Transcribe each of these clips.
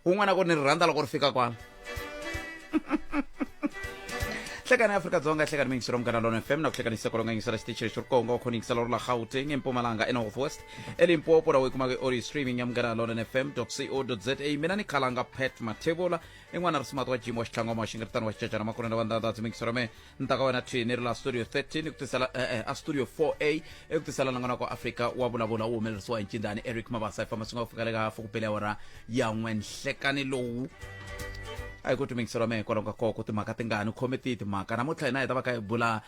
Kun'wana ku ni ri rhandza loko ri fika kwala. Hlekani Afrika-Dzonga, hlekani miyingiselo Munghana Lona FM na ku hlekani seko longa yingisela xitichi lexi ri konga u khona yingisela ri la Gauteng, eMpumalanga, eNorth West, eLimpopo laha u yi kumaka audio streaming ya Munghana Lona FM co za. Mina ni khalanga Pat Mathebula, i n'wana ri smart wa Jim wa Xitlangoma wa Xingiritani wa Xicacana Makunene wa Ndanda Miyingiselo me ntaka wena thini ri la studio 13 ku tisela a studio 4A eku tisela nongonoko Afrika wa vulavula wu humelerisiwa hi Ncindani Eric Mabasa i famba swi nga ku fika le ka hafu ku bele awara ya n'we nhlekani lowu. A hi ku timingiselo me hikwalaho ka koko timhaka tingani khome tihi timhaka namuntlha hina hi ta va kha hi bula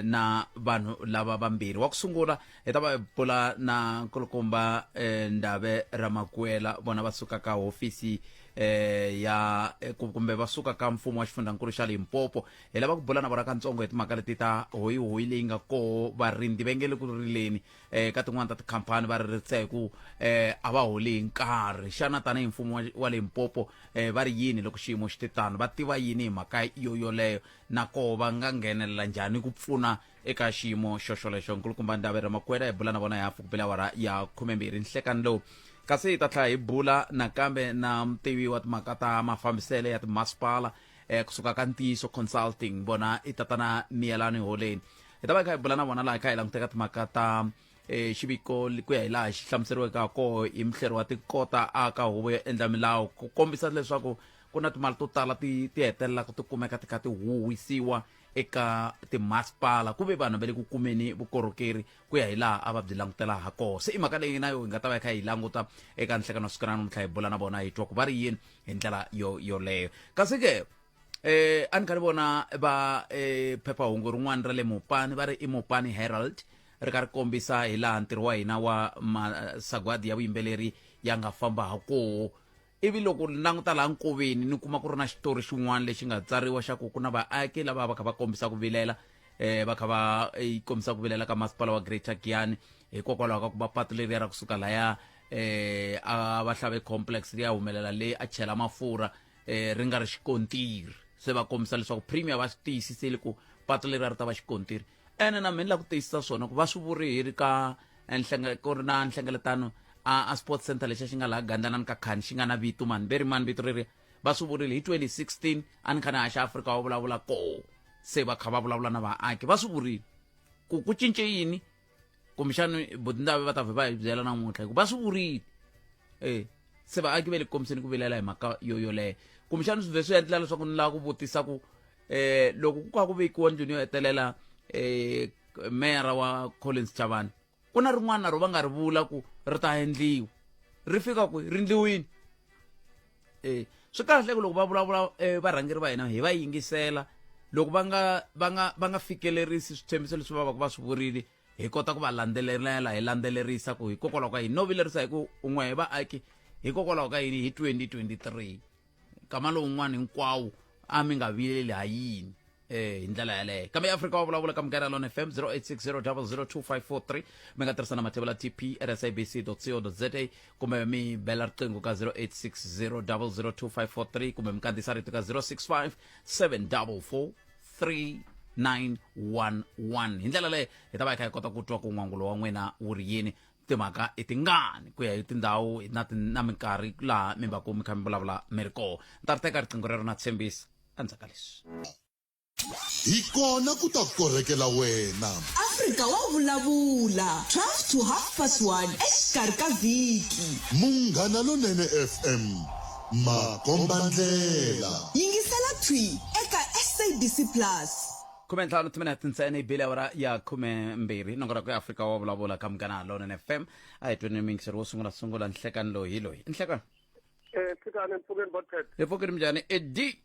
na vanhu lava vambirhi. Wa ku sungula hi ta va hi bula na nkulukumba Ndave Ramakuela, vona va suka ka hofisi ya kumbe va suka ka mfumo wa xifundzankulu xa Limpopo. Hi lava ku bula na vona kantsongo hi timhaka leti ta hoyihoyi leyi nga koho, varindzi va nge le ku rileni ka tin'wana ta tikhampani va riritsa hi ku a va holi hi nkarhi. Xana tanihi mfumo wa Limpopo va ri yini loko xiyimo xi te tano? Va tiva yini hi mhaka yo yoleyo, na koho va nga nghenelela njhani ku pfuna eka xiyimo xoxolexo? Nkulukumba Ndave Ramakwela hi bula na vona hi hafu ku bela awara ya 12 nhlekani lowu. Kasi hi ta tlhela hi bula nakambe na mutivi wa timhaka ta mafambiselo ya timasipala kusuka ka Ntiyiso Consulting, vona i tatana Miyelani Holeni. Hi ta va hi kha hi bula na vona laha hi kha hi languteka timhaka ta xiviko ku ya hi laha xi hlamuseriweke ha koho hi muhleri wa tikota a ka huvo yo endla milawu, ku kombisa leswaku ku na timali to tala ti ti hetelelaka ti kumeka ti kha ti huhwisiwa eka timasipala ku ve vanhu va le ku kumeni vukorhokeri ku ya hi laha a va byi langutela ha koho. Se i mhaka leyi na yo hi nga ta va hi kha hi languta eka nhlekano wa siku ra namuntlha, hi bula na vona hi twa ku va ri yini hi ndlela yo yoleyo. Kasi ke a ni kha ni vona va phephahungu rin'wana ra le Mopani, va ri i Mopani Herald, ri kha ri kombisa hi laha ntirho wa hina wa masagwadi ya vuyimbeleri ya nga famba ha koho. Ivi loko ni languta laha nkoveni ni kuma ku ri na xitori xin'wana lexi nga tsariwa xa ku ku na vaaki lava va kha va kombisa ku vilela, va kha va kombisa ku vilela ka masipala wa Greater Giyani hikokwalaho ka ku va patu leriya ra kusuka laya a va hlave complex ri ya humelela le a chela mafurha ri nga ri xikontiri. Se va kombisa leswaku premier va swi tiyisisile ku patu leriya ri ta va xikontiri. Ene na mina ni lava ku tiyisisa swona ku va swi vuri hi ri ka ku ri na nhlengeletano a sports center lexiya xi nga laha Gandlanani ka Khani, xi nga na vito mani ve ri mani vito reriya, va swi vurile hi 2016 a ni kha ni haxa Afrika wa vulavula koho, se va kha va vulavula na vaaki va swi vurile ku ku cince yini. Kumbexani Butindave va ta vhe va hi byela namuntlha hikuva va swi vurile se vaaki va le ku kombiseni ku vilela hi mhaka yo yoleyo. Kumbexani swi vhe swi endlela leswaku ni lava ku vutisa ku loko ku kha ku vekiwa ndlwini yo hetelela meyara wa Collins Chavani, ku na rin'wana na ro va nga ri vula ku ri ta endliwa, ri fika kwi ri ndliwini? Swi kahle ku loko va vulavula varhangeri va hina hi va yingisela, loko va nga va nga va nga fikelerisi switshembiso leswi va va va swi vurile, hi kota ku va landzelelela, hi landzelerisa ku hikokwalaho ka yini no vilerisa hi ku un'we hi vaaki, hikokwalaho ka yini hi 2023 nkama lowun'wana hinkwawo a mi nga vileli ha yini hi ndlela yaleyo. Kambe Afrika wa vulavula ka Munghana Lona FM 0860002543, mi nga tirhisa na mathevula tp at sabc co za, kumbe mi bela riqingho ka 0860002543, kumbe mi kandziyisa rito ka 065 744 3911. Hi ndlela leyo hi ta va hi kha hi kota ku twa ku n'wangulo wa n'wina wu ri yini, timhaka i tingani ku ya hi tindhawu na na minkarhi laha mi va ku mi kha mi vulavula mi ri koho. Ni ta ri teka riqingho rero na tshembisa endzhaku ka leswi. Hi kona ku ta korhekela wena. Afrika wa vulavula, 12 to half past 1 exikarhi ka vhiki. Munghana Lonene FM, makombandlela. Yingisela thwi eka SABC Plus. 15 timinete ntsena yi bile awara ya 12, nongonoko ya Afrika wa vulavula ka Munghana Lonene FM. A hi tweni muyingiseri wo sungula sungula nhlekani loyi hi loyi nhlekani. Tshikani mpfukeni botpet. Hi pfukeni minjhani Edi?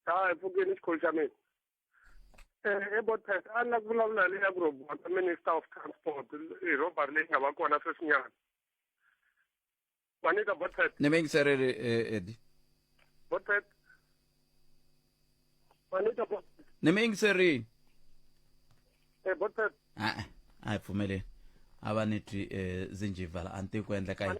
Ha, hi pfukeni xikhulu xa mina. Botpet, a ni la ku vulavula leyi ya ku rhobiwa ka Minister of Transport hi robbery leyi nga va kona sweswinyana. Manika Botpet. Ni muyingisereli Edi. Botpet. Manika Botpet. Ni muyingiserini. Botpet. A-e, a hi pfumeleni. A va ni twi Zinjiva la, a ni tivi ku endleka yini.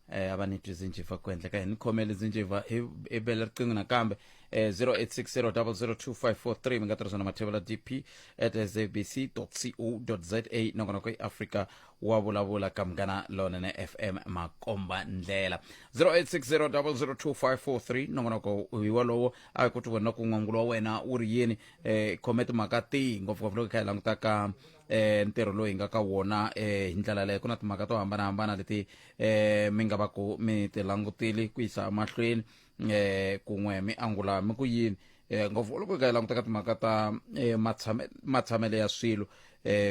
A va ni twi Zinjiva ku endleka yini. Ni khomele Zinjiva hi bele riqingho nakambe. 0860002543 mi nga tirhisa na mathevela dp at sabc co za nongonoko i Afrika wa vulavula ka Munghana Lonene FM, makomba ndlela. 0860002543 nongonoko hi wolowo. A ku ti vona ku n'wangulo wa wena wu ri yini, khome timhaka tihi, ngopfungopfu loko hi kha hi languta ka ntirho lowu hi nga ka wona. Hi ndlela yaleyo ku na timhaka to hambanahambana leti mi nga va ku mi ti langutile ku yisa mahlweni, kun'we mi angula mi ku yini, ngopfu loko hi kha hi languta ka timhaka ta matshamelo ya swilo,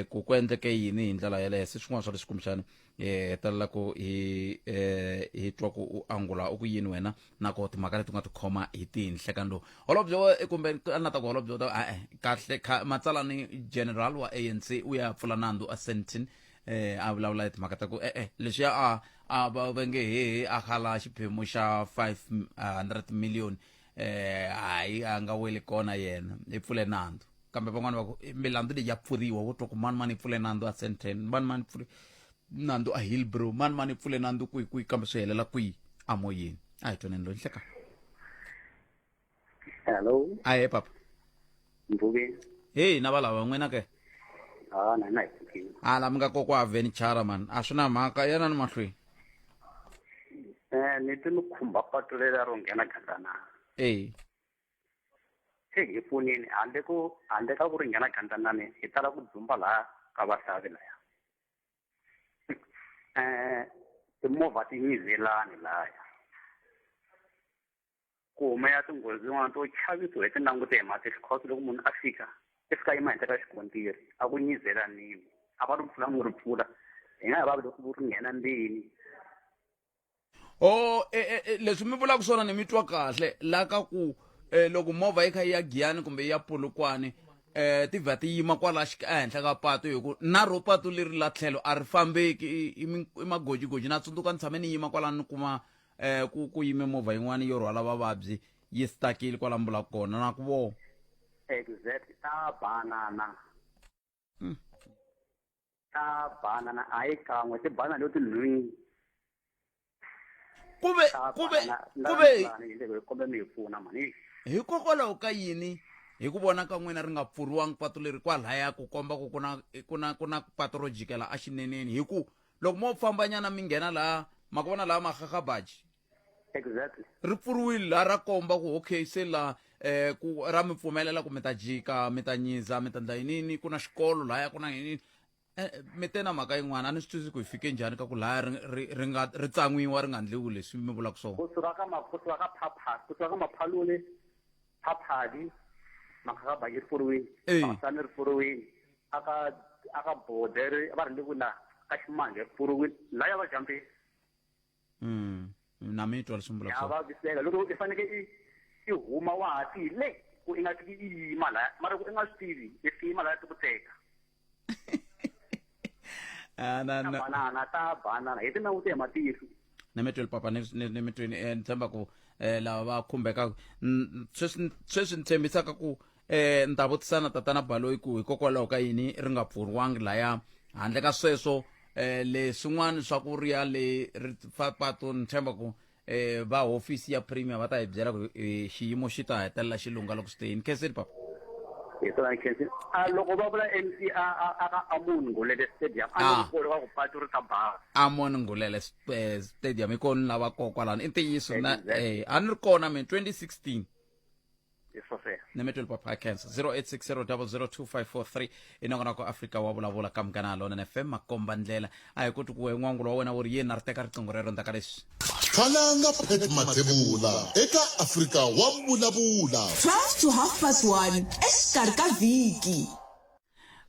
ku endleke yini hi ndlela yaleyo. Se swin'wana swa leswi kumbexani hetelela ku hi twa ku u angula u ku yini wena, na ko timhaka leti u nga ti khoma hi tihi nhlekani lowu. Holobye kumbe a na ta ku holobye ta e kahle matsalani general wa ANC u ya pfula nandzu a Sandton, a vulavula hi timhaka ta ku e-e leswiya a va va nge he a khala xiphemu xa 500 million, hayi, a nga weli kona, yena i pfule nandzu. Kambe van'wana va ku milandzu leyi ya pfuriwa, wo twa ku mani mani i pfule nandzu a Sandton, mani mani pfule nandzu a Hillbrow, mani mani i pfule nandzu kwihi kwihi, kambe swi helela kwihi amoyeni? A hi twaneni loyi nhleka. Hello. Ahe papa. Mvuke. Hey, na valava n'wina ke? Ah, na na hi pfukile. A la mi nga kokwa venture man, a swi na mhaka, yana ni mahlweni. Ni twi mi khumba patu leri ro nghena Gandana. Se hi pfunini handle ko handle ka ku ri nghena Gandlanani, hi tala ku dzumba laha ka vahlavi laya. Timovha ti nyizelani laya. Ku humelela tinghozi tin'wana to chavisa hi ti langute hi matihlo, cause loko munhu a fika i fika a yima henhla ka xikontiri a ku nyizelaniwi, a va ri pfula n'wi ri pfula hi nga ha vavi loko ri nghena ndzeni. O leswi mi vulaka swona ni mi twa kahle la ka ku loko movha yi kha yi ya Giyani kumbe yi ya Polokwane, ti vha ti yima kwala ehenhla ka patu, hi ku na ro patu leri la tlhelo a ri fambeki, i magojigoji. Na tsundzuka ni tshame ni yima kwalano, ni kuma ku yime movha yin'wana yo rhwala vavabyi yi stakile kwala mi vulaka kona na ku vona. Exactly, ta banana. Ta banana, a yi kan'we, ti banana leti nhwini. Kuve kuve kuve Kombe mi hi pfuna mani. Hikokwalaho ka yini hi ku vona ka n'wina ri nga pfuriwangi patu leri kwalaya, ku komba ku ku na patu ro jikela exineneni, hi ku loko mo fambanyana mi nghena laha ma ku vona laha Makgakgabaji? Exactly. Ri pfuriwile laha, ra komba ku okay, se laha ku ra mi pfumelela ku mi ta jika, mi ta nyiza, mi ta ndla yinini, ku na xikolo lahaya, ku na yinini. Mi te na mhaka yin'wana, a ni swi twisisi ku hi fike njhani ka ku lahaya ri nga ri tsan'wiwa, ri nga ndliwi leswi mi vulaka swona. Kusuka ka Maphalule, Phaphadi, Makgakgabaji ri pfuriwile. Basani ri pfuriwile. Aka border va ri le ku la ka Ximange ri pfuriwile. Laya va jampi. Na mi twa leswi mi vulaka Ya swona. Vaviseka loko i fanekele i huma wa ha tile ku i nga fiki i yima laya, mara ku i nga swi tivi i fiki yima laya ti ku teka. Ah, na Ta na banana, ta banana hi ti langute hi matihlo. Na mi tweli papa, ni mi twini. Ni tshemba ku lava va khumbekaka sweswi ni tshembisaka ku ni ta vutisa na tatana Baloyi ku hikokwalaho ka yini ri nga pfuriwangi laya. Handle ka sweswo, leswin'wana swa ku ri ya le ri patu, ni tshemba ku va hofisi ya premier va ta hi byela ku xiyimo xi ta hetelela xi lungha loko swi te yini. Khenseni papa. Hi swona, Khensi. A loko va vula MC a ka Amon Ngulele Stadium a ni kolo va ku patu ri ta basa. Amon Ngulele Stadium hi kona lava kokwalano, i ntiyiso na a ni ri kona mina 2016. Hi swona. Nemetweli papa, cancer. 0860002543 i nongonoko Afrika wa vulavula ka Munghana Lonene FM, makomba ndlela. A hi koti ku we n'wangulo wa wena wu ri yini, na ri teka riqingho rero ndzhaku ka leswi. Khalanga Pat Mathebula eka Afrika wa vulavula. 12 to half past 1 exikarhi ka vhiki.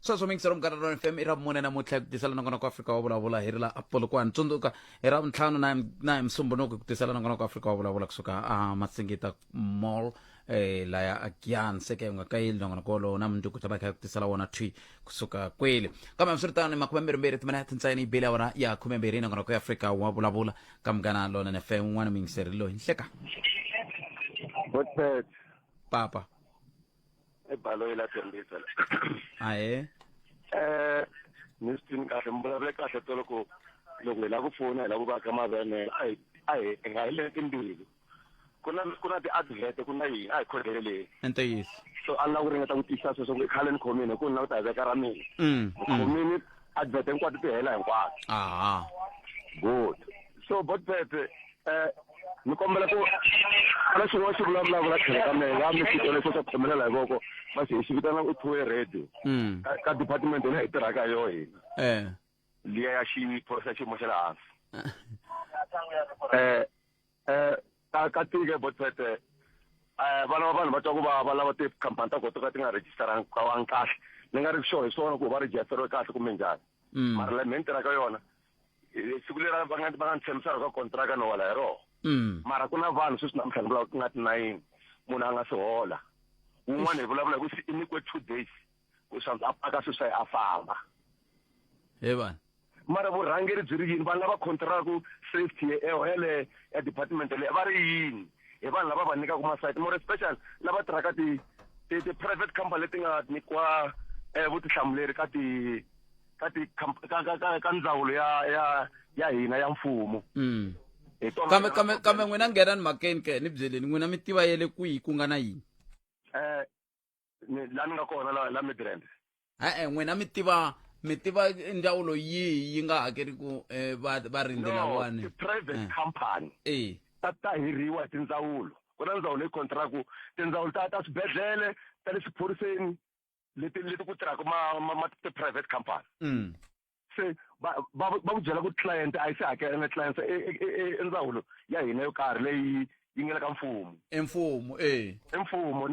Sweswo mingiselo Munghana Lona FM, i ra vumune namuntlha hi ku tisela nongonoko Afrika wa vulavula hi ri la Apolokwane. Tsundzuka hi ra vuntlhanu na hi musumbunuku hi ku tisela nongonoko Afrika wa vulavula kusuka a Masingita Mall, laya a Giyani. Se ke u nga kayeli nongonoko wolowo na mundzuku ta va kha hi ku tisela wona thwi kusuka kwele. Kambe hambiswiritano, 22 timinete ntsena yi bile awara ya 12, nongonoko ya Afrika wa vulavula ka Munghana Lona FM. Un'wana muyingiseri loyi, nhleka. Godfred. Papa. I Baloyi la Tembisa la. Ahe. Ni swi twini kahle, mi vulavule kahle tolo ku loko hi lava ku pfuna, hi lava ku vaka mavenela, a hi nga hi leti mbilu. Ku na ti-advert, ku na yini, a hi khodeleleni. Ntiyiso. So a ni lava ku ringeta ku tiyisa sweswo ku i khale ni khomini, hi ku ni lava ku ta hi veka ra mina. Ni khomini advert hinkwato, ti hela hinkwato. Good. So botpet, ni kombela ku na xin'wana xi vulavulaka tlhelo ka mehe nga mi xitolo lexo xa khomelela hi voko, va xi hi xi vitana ku two radio ka department leyi hi tirhaka hi yoho hina, liya ya xiphorisa, xiyimo xa le hansi. Ka tike botpet, vana va vanhu va twa ku va lava tikhampani ta kona to ka ti nga rejistarangi kahle. Ni nga ri sure hi swona ku va rejisteriwe kahle kumbe njhani, mara leyi me ni tirhaka yona, siku leri va nga ni tshembisa ka kontraka no wala hi roho. Mara ku na vanhu sweswi namuntlha ni vulavula ku nga ti-9, munhu a nga si hola. Wun'wana hi vulavula hi ku i nyikiwe 2 days ku swa a paka swilo swa a famba. He vanhu. Mara vurhangeri byi ri yini? Vanhu lava contraku safety yele ya department leyi va ri yini hi vanhu lava va nyikaka masite, more special lava tirhaka ti private company leti nga nyikiwa vutihlamuleri ka ti ka ndzawulo ya hina ya mfumo? Hi tona. Kambe n'wina nghena ni mhakeni ke, ni byeleni, n'wina mi tiva yele kwihi ku nga na yini? La ni nga kona la Midrand. E-e, n'wina mi tiva ndzawulo yihi yi nga hakeriku varindzi No, lawani? ti-private company ta hiriwa hi tindzawulo. Ku na ndzawulo leyi contraku tindzawulo ta swibedhlele, ta le xiphoriseni, leti ku tirhaka ma ti-private company. Se va ku byela ku client a yi se hakela na client i ndzawulo ya hina yo karhi leyi yi nga le ka mfumo. I mfumo e. I mfumo,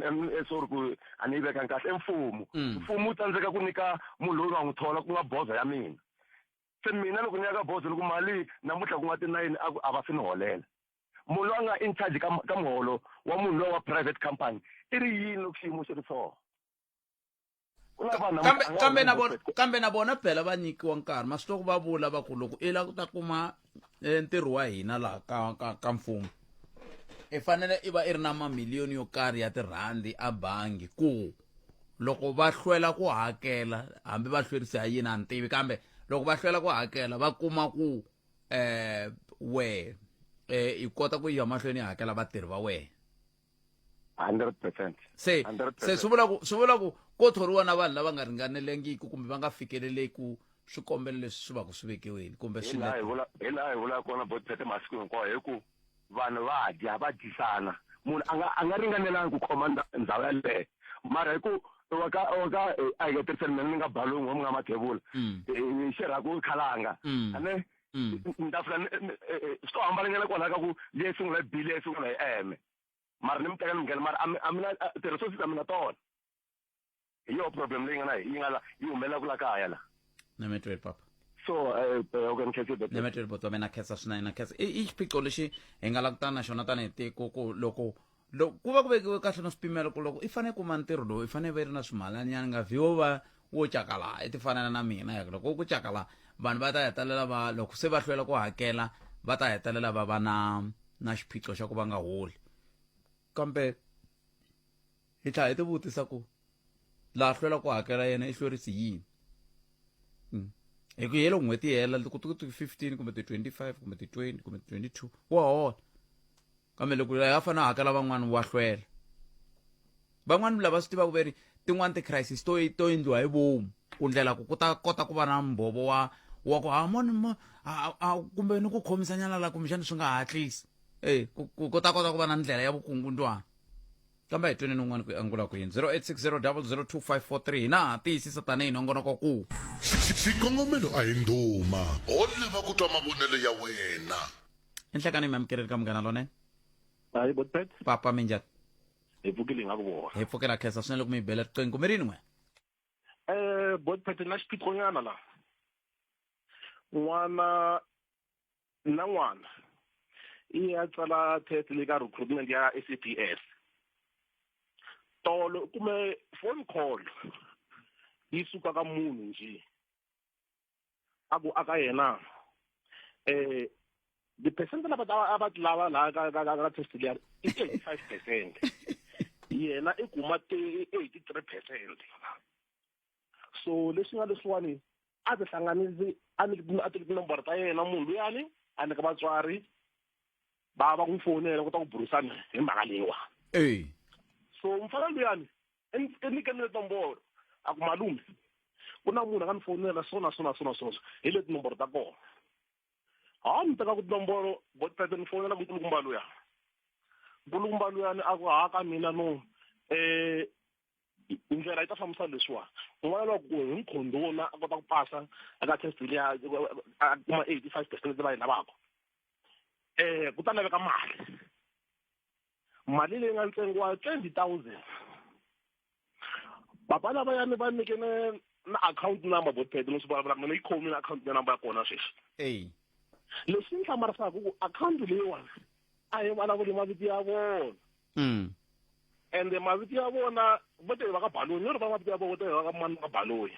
sorry ku a ni yi vekangi kahle, i mfumo. Mfumo wu tsandzeka ku nyika munhu loyi nga n'wi thola, ku nga boza ya mina. Se mina loko ni ya ka bozo, loko mali namuntlha ku nga ti-9, a ku a va se ni holela. Munhu loyi a nga in charge ka muholo wa munhu loyi wa private company i ri yini loko xiyimo xi ri so? Ku na vanhu Kambe namuntlha a nga kambe na holeli. vona, kambe na vona phela va nyikiwa nkarhi ma swi tiva ku va vula va ku loko i lava ku ta kuma ntirho wa hina laha ka mfumo, i fanele i va i ri na mamiliyoni yo karhi ya tirhandi a bangi, ku loko va hlwela ku hakela, hambi va hlwerisa hi yini a ni tivi, kambe loko va hlwela ku hakela va kuma ku we i kota ku ya mahlweni i hakela vatirhi va wena. 100%. Se 100%. Se swi vula ku ko thoriwa na vanhu lava nga ringanelangiki kumbe va nga fikeleleki swikombelo leswi swi va ku swi vekiwile kumbe Hi laha hi vula, hi laha hi vula kona botete masiku hinkwawo, hi ku vanhu va dya, va dyisana. Munhu a nga ringanelangi ku khoma ndhawu yaleyo, mara hi ku wa ka a hi nga tirhiseni mina ni nga balongi wa mi nga mathevula xirhaku khalanga ane ni ta fika swi to hambananyana kwalaho ka ku leyi sungula hi B, leyi sungula hi M, mara ni mi teka ni mi nghena, mara a mi na ti-resources, a mi na tona. Hi yoho problem leyi nga na yi nga la yi humelelaka la kaya la. Nemetweli papa. So okay, ni khense. Nemetweli boti wa mina, khensa swinene, na khensa. I xiphiqo lexi hi nga langutana na xona tanihi tiko, ku loko ku va ku vekiwe kahle na swipimelo ku loko i fanele kuma ntirho lowu, i fanele va ri na swimalanyana, nga vhiwo va wo cakala i ti fanela na mina ya loko ku cakala vanhu va ta hetelela va loko se va hlwela ku hakela, va ta hetelela va va na xiphiqo xa ku va nga holi. Kambe hi tlhela hi ti vutisa ku laha hlwela ku hakela yena i hlwerisi yini? Hi ku yelo n'hweti yi hela loko ti 15 kumbe ti 25 kumbe ti 20 kumbe ti 22 wa hola, kambe loko la ya fanele a hakela van'wani wa hlwela. Van'wani lava swi tivaka veri tin'wani ti-crisis to endliwa hi vomu ku ndlela ku ta kota ku va na mbhovo wa ku ha moni kumbe ni ku khomisanyana la kumbexani swi nga hatlisi e ku ta kota ku va na ndlela ya vukungundwana. Kambe hi tweni un'wana ku angula ku yini. 0860 002543. Hina ha tiyisisa tanihi nongonoko ku Xikongomelo a hi ndhuma, ho lava ku twa mavonelo ya wena. Enhlekani mi amukeleli ka Munghana Lonene. Hayi botpet. Papa, minjhani? Hi pfukile, hi nga ku vona. Hi pfukela, khensa swinene loko mi yi bela riqingho. Mi rini n'we? Botpet, na xiphiqonyana la. N'wana na n'wana i ya tsala test le ka recruitment ya SAPS. Tolo u kume phone call yi suka ka munhu nje, a ku aka yena the percent lava a va ti lava laha ka test liya i 85%, yena i kuma 83%. So leswi nga leswiwani a ti hlanganisi, a nyiki a teki tinomboro ta yena munhu luyani, a nyika vatswari. Va va n'wi fonela ku ta ku burisana hi mhaka leyiwa. Eyi. So mfana luyani i nyike mina tinomboro a ku malume ku na munhu a nga ni fonela so na so na so na so hi leti tinomboro ta kona. Ha ni teka ku tinomboro botete ni fonela ku nkulukumba luya. Nkulukumba luyani a ku ha ka mina no ndlela yi ta fambisa leswiwa un'wana lowa ku hi n'wi khondona a kota ku pasa eka test liya a kuma 85% va yi lavaka ku ta laveka mali mali leyi nga ntsengo wa 20,000 papa lavayani va nyike na account number botete no swi vulavulaka mina yi khomile account number ya kona sweswi. Eyi. Lexi ni hlamarisaka ku account leyiwani a yi vulavuli mavito ya vona. Ende mavito ya vona vo te va ka Baloyi ni ri va mavito ya vona vo te va ka mani va ka Baloyi.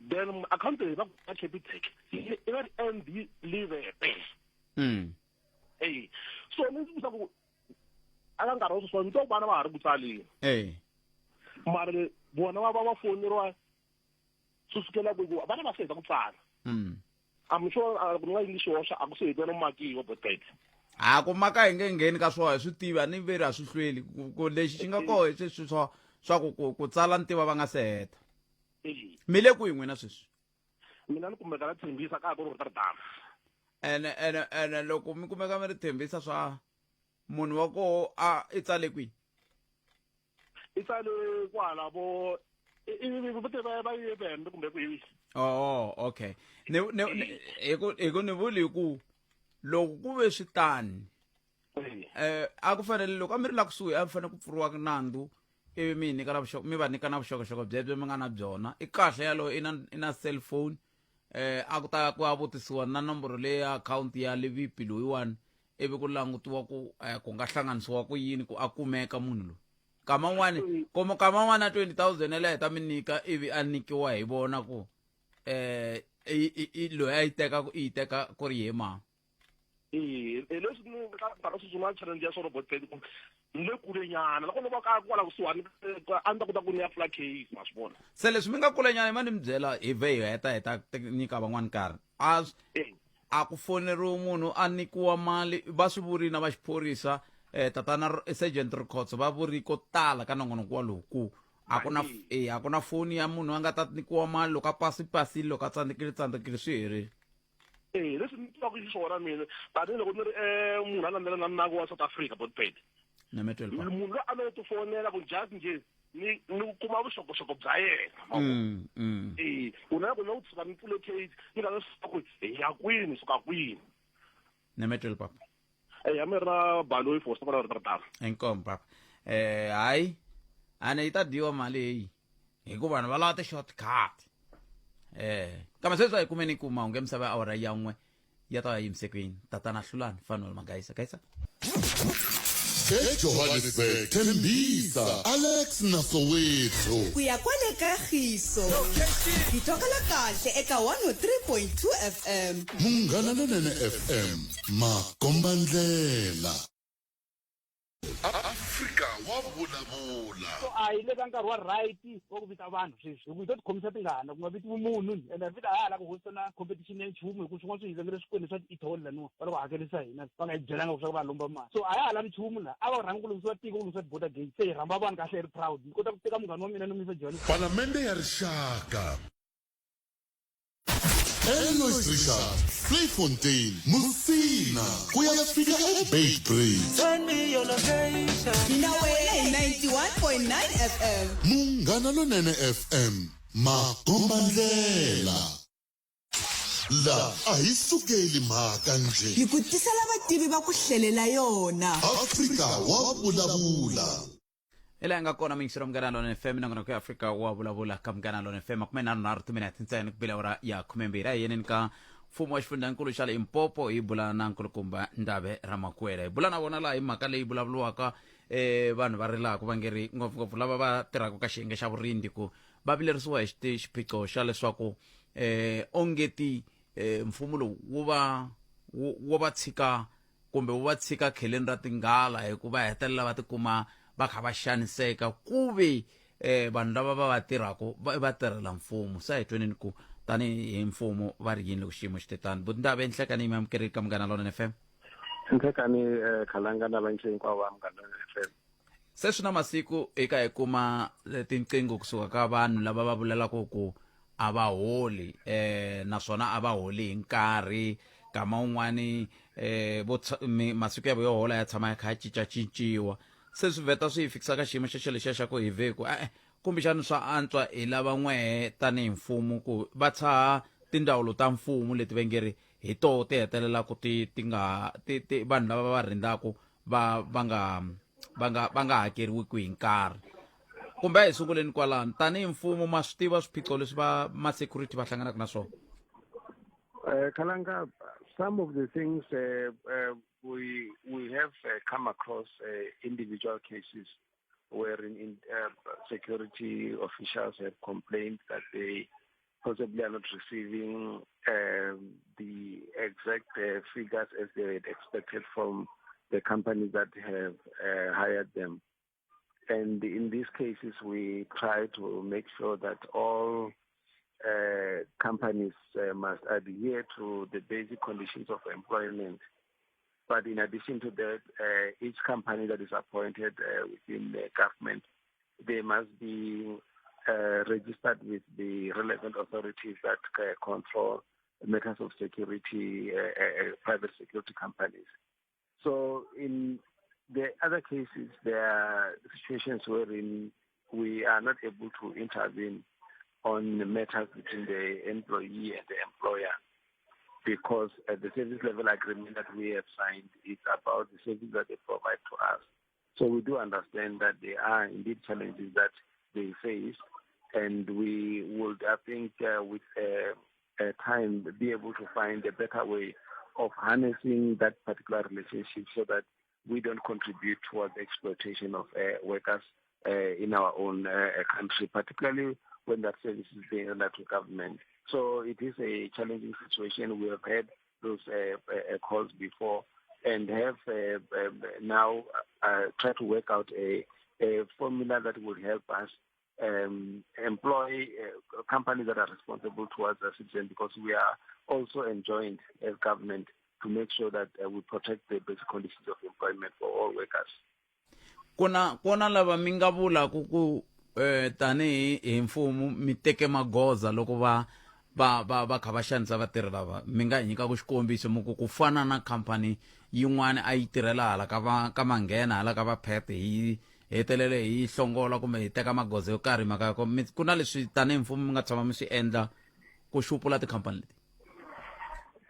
Then account leyi va ka Capitec i va ri ND Livepe. Eyi. So ni vutisa ku aka nkarhi wa sweswiwani ni twa ku vana va ha ri ku tsaleni. Eyi. Mara vona va va va foneriwa swi sukela ku ku vana va se heta ku tsala. I'm sure ku nga yini xihoxo a ku se hetiwa no makiwa botete. Ha ku maka hi nge ngheni ka swona hi swi tivi a ni veri a swi hlweli ku lexi xi nga koho hi sweswi swa swa ku ku ku tsala ni tiva va nga se heta. Mi le kwihi n'wina sweswi? Mina ni kumeka la Tembisa ka ha ku ri Rotterdam. Ene ene ene loko mi kumeka mi ri Tembisa swa munhu wa koho a i tsale kwihi? I tsale kwala vo i te va va ye Vhembe kumbe kwihi. Oh, okay. Ni ni hi ku hi ku ni vuli ku loko ku ve swi tani a ku fanele loko a mi ri la kusuhi a fanele ku pfuriwa nandzu ivi mi nyika na vuxoko mi va nyika na vuxokoxoko byebyo mi nga na byona i kahle yalowo i na i na cellphone a ku ta ku ya vutisiwa na nomboro leyi ya akhawunti ya Livipi loyiwani ivi ku langutiwa ku ku nga hlanganisiwa ku yini ku a kumeka munhu loyi. Kama un'wani kuma kama un'wana 20000 yaleyo ta mi nyika ivi a nyikiwa hi vona ku i loyi a yi teka i yi teka ku ri ye mani. Hi leswi ni ka nkarhi sweswi na challenge ya swona botbet ku ni le kule nyana loko no va ka kwala kusuhani a ni ta kota ku ni ya pfula case ma swi vona. Se leswi mi nga kule nyana ma ni mi byela hi vhe hi heta hi ta nyika van'wani nkarhi a a ku foneriwi munhu a nyikiwa mali va swi vurile na va xiphorisa tatana Sergeant Rikhotso va vuri ko tala ka nongonoko wa lowu ku a ku na a ku na foni ya munhu a nga ta nyikiwa mali loko a pasi pasile loko a tsandzekile tsandzekile swi herile. Leswi ni tivaka xiswona mina tanihiloko ni ri munhu a landzelela nawu wa South Africa botbet munhu loyi a no ti fonela ku just nje ni ni kuma vuxokoxoko bya yena ku na ku na ku tshuka ni pfule case ni nga swi ku hi ya kwini suka kwini. Nemetwele papa. Ya mi ri na Baloyi for siku ra Rotterdam. Inkomu papa. Hayi a ni yi ta dyiwa mali heyi hikuva vanhu va lava ti-shortcut. Kambe sweswi a hi kumeni ku mahungu ya misava ya awara ya n'we ya ta ya yimise kwini. Tatana Hlulani Fanuel Magaisa Gaisa. eJohannesburg, Tembisa, Alex na Soweto. Ku ya kwale ka Giso. Hi twakala kahle eka 103.2 FM. Munghana Lonene FM, makombandlela. Afrika wa vulavula. So a hi le ka nkarhi wa right wa ku vita vanhu sweswi hi ku hi to tikhomisa tingana ku nga vitiwi munhu ni ende vita a ha la ku hosta na competition ya nchumu hi ku swin'wana swi hi vengele swikweleti swa ti-etoll laniwa va loko hakerisa hina va nga hi byelanga leswaku va lomba mali so a ya ha lavi nchumu la a va rhanga ku lunghisiwa tiko ku lunghisiwa ti-border gate se hi rhamba vanhu kahle hi ri proud ni kota ku teka munghana wa mina ni n'wi yisa Johannesburg. Palamende ya Rixaka. Elois Richard, Vleifontein, Musina, ku ya fika eBeitbridge. Na wena hi 91.9 FM. Munghana Lonene FM, makombandlela. La a hi sukeli mhaka nje. Hi ku tisela vativi va ku hlelela yona. Afrika wa vulavula. Hi laha nga kona miyingiselo Munghana Lonene FM nongonoko ya Afrika wa vulavula ka Munghana Lonene FM 33 timinete ntsena ku bile awara ya 12 a hi yeneni ka mfumo wa xifundzankulu xa Limpopo hi bula na nkulukumba Ndavhe Ramakuela hi bula na vona laha hi mhaka leyi vulavuriwaka vanhu va rilaka va nge ri ngopfungopfu lava va tirhaka ka xiyenge xa vurindi ku va vilerisiwa hi xiphiqo xa leswaku ongeti mfumo lowu wu va wu va tshika kumbe wu va tshika kheleni ra tinghala hikuva va hetelela va tikuma va kha va xaniseka ku ve vanhu lava va va tirhaka va va tirhela mfumo. Se a hi tweneni ku tanihi mfumo va ri yini loko xiyimo xi te tani. Buti Ndavhe, Nhlekani yi mi amukerile ka Munghana Lonene FM. Nhlekani eh, Khalanga na vantshwa hinkwavo va Munghana FM. Se swi na masiku eka hi kuma eh, tinqingho kusuka ka vanhu lava va vulelaka ku a va holi eh naswona a va holi hi nkarhi kama un'wani eh vo masiku ya vo yo hola ya tshama ya kha ya cincacinciwa se swi vheta swi hi fikisa ka xiyimo xexo lexiya xa ku hi vhe ku e-e kumbexani swa antswa hi lava n'wehe tanihi mfumo ku va tshaha tindzawulo ta mfumo leti va nge ri hi toho ti hetelelaka ti ti nga ti ti vanhu lava va rindzaku va va nga va nga va nga hakeriwiki hi nkarhi kumbe a hi sunguleni kwalano tanihi mfumo ma swi tiva swiphiqo leswi va ma-security va hlanganaka na swona Kalanga, some of the things we we have come across individual cases wherein in, security officials have complained that they possibly are not receiving the exact figures as they had expected from the companies that have hired them. And in these cases, we try to make sure that all companies must adhere to the basic conditions of employment. But in addition to that, each company that is appointed within the government, they must be registered with the relevant authorities that control matters of security, private security companies. So in the other cases, there are situations wherein we are not able to intervene on the matters between the employee and the employer because the service level agreement that we have signed is about the service that they provide to us. So we do understand that there are indeed challenges that they face, and we would, I think, with time, be able to find a better way of harnessing that particular relationship so that we don't contribute towards exploitation of workers in our own country, particularly when that service is being rendered to government. So it is a challenging situation. We have had those calls before and have now tried to work out a, a formula that will help us employ companies that are responsible towards the citizen, because we are also enjoined as government to make sure that we protect the basic conditions of employment for all workers. Kuna kuna lava mi nga vulaku ku eh tanihi hi mfumo mi teke magoza loko va va va va kha va xanisa vatirhi lava mi nga hi nyikaku xikombiso mi ku ku fana na khampani yin'wana a yi tirhela hala ka va ka manghena hala ka va phet hi hetelele hi hlongola kumbe hi teka magoza yo karhi mhaka ya ko ku na leswi tanihi mfumo mi nga tshama mi swi endla ku xupula tikhampani leti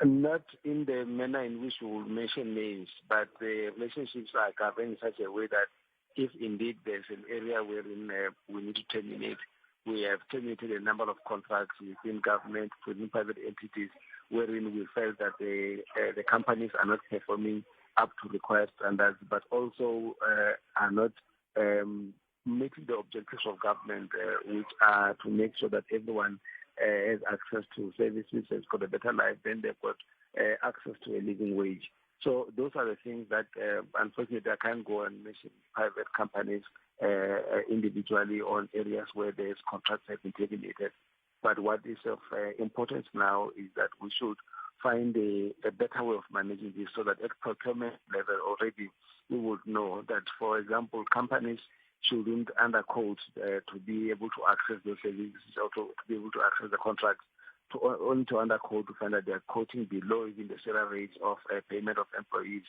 Not in the manner in which we will mention names, but the relationships are governed in such a way that if indeed there's an area wherein we need to terminate, we have terminated a number of contracts within government, within private entities, wherein we felt that the, the companies are not performing up to required standards, but also are not meeting the objectives of government, which are to make sure that everyone has access to services, has got a better life, then they've got access to a living wage. So those are the things that, unfortunately, I can't go and mention private companies individually on areas where there's contracts have been terminated. But what is of importance now is that we should find a, a better way of managing this so that at procurement level already we would know that, for example, companies shouldn't underquote to be able to access those services or to, to be able to access the contracts to only to underquote to find that they are quoting below even the salary rates of payment of employees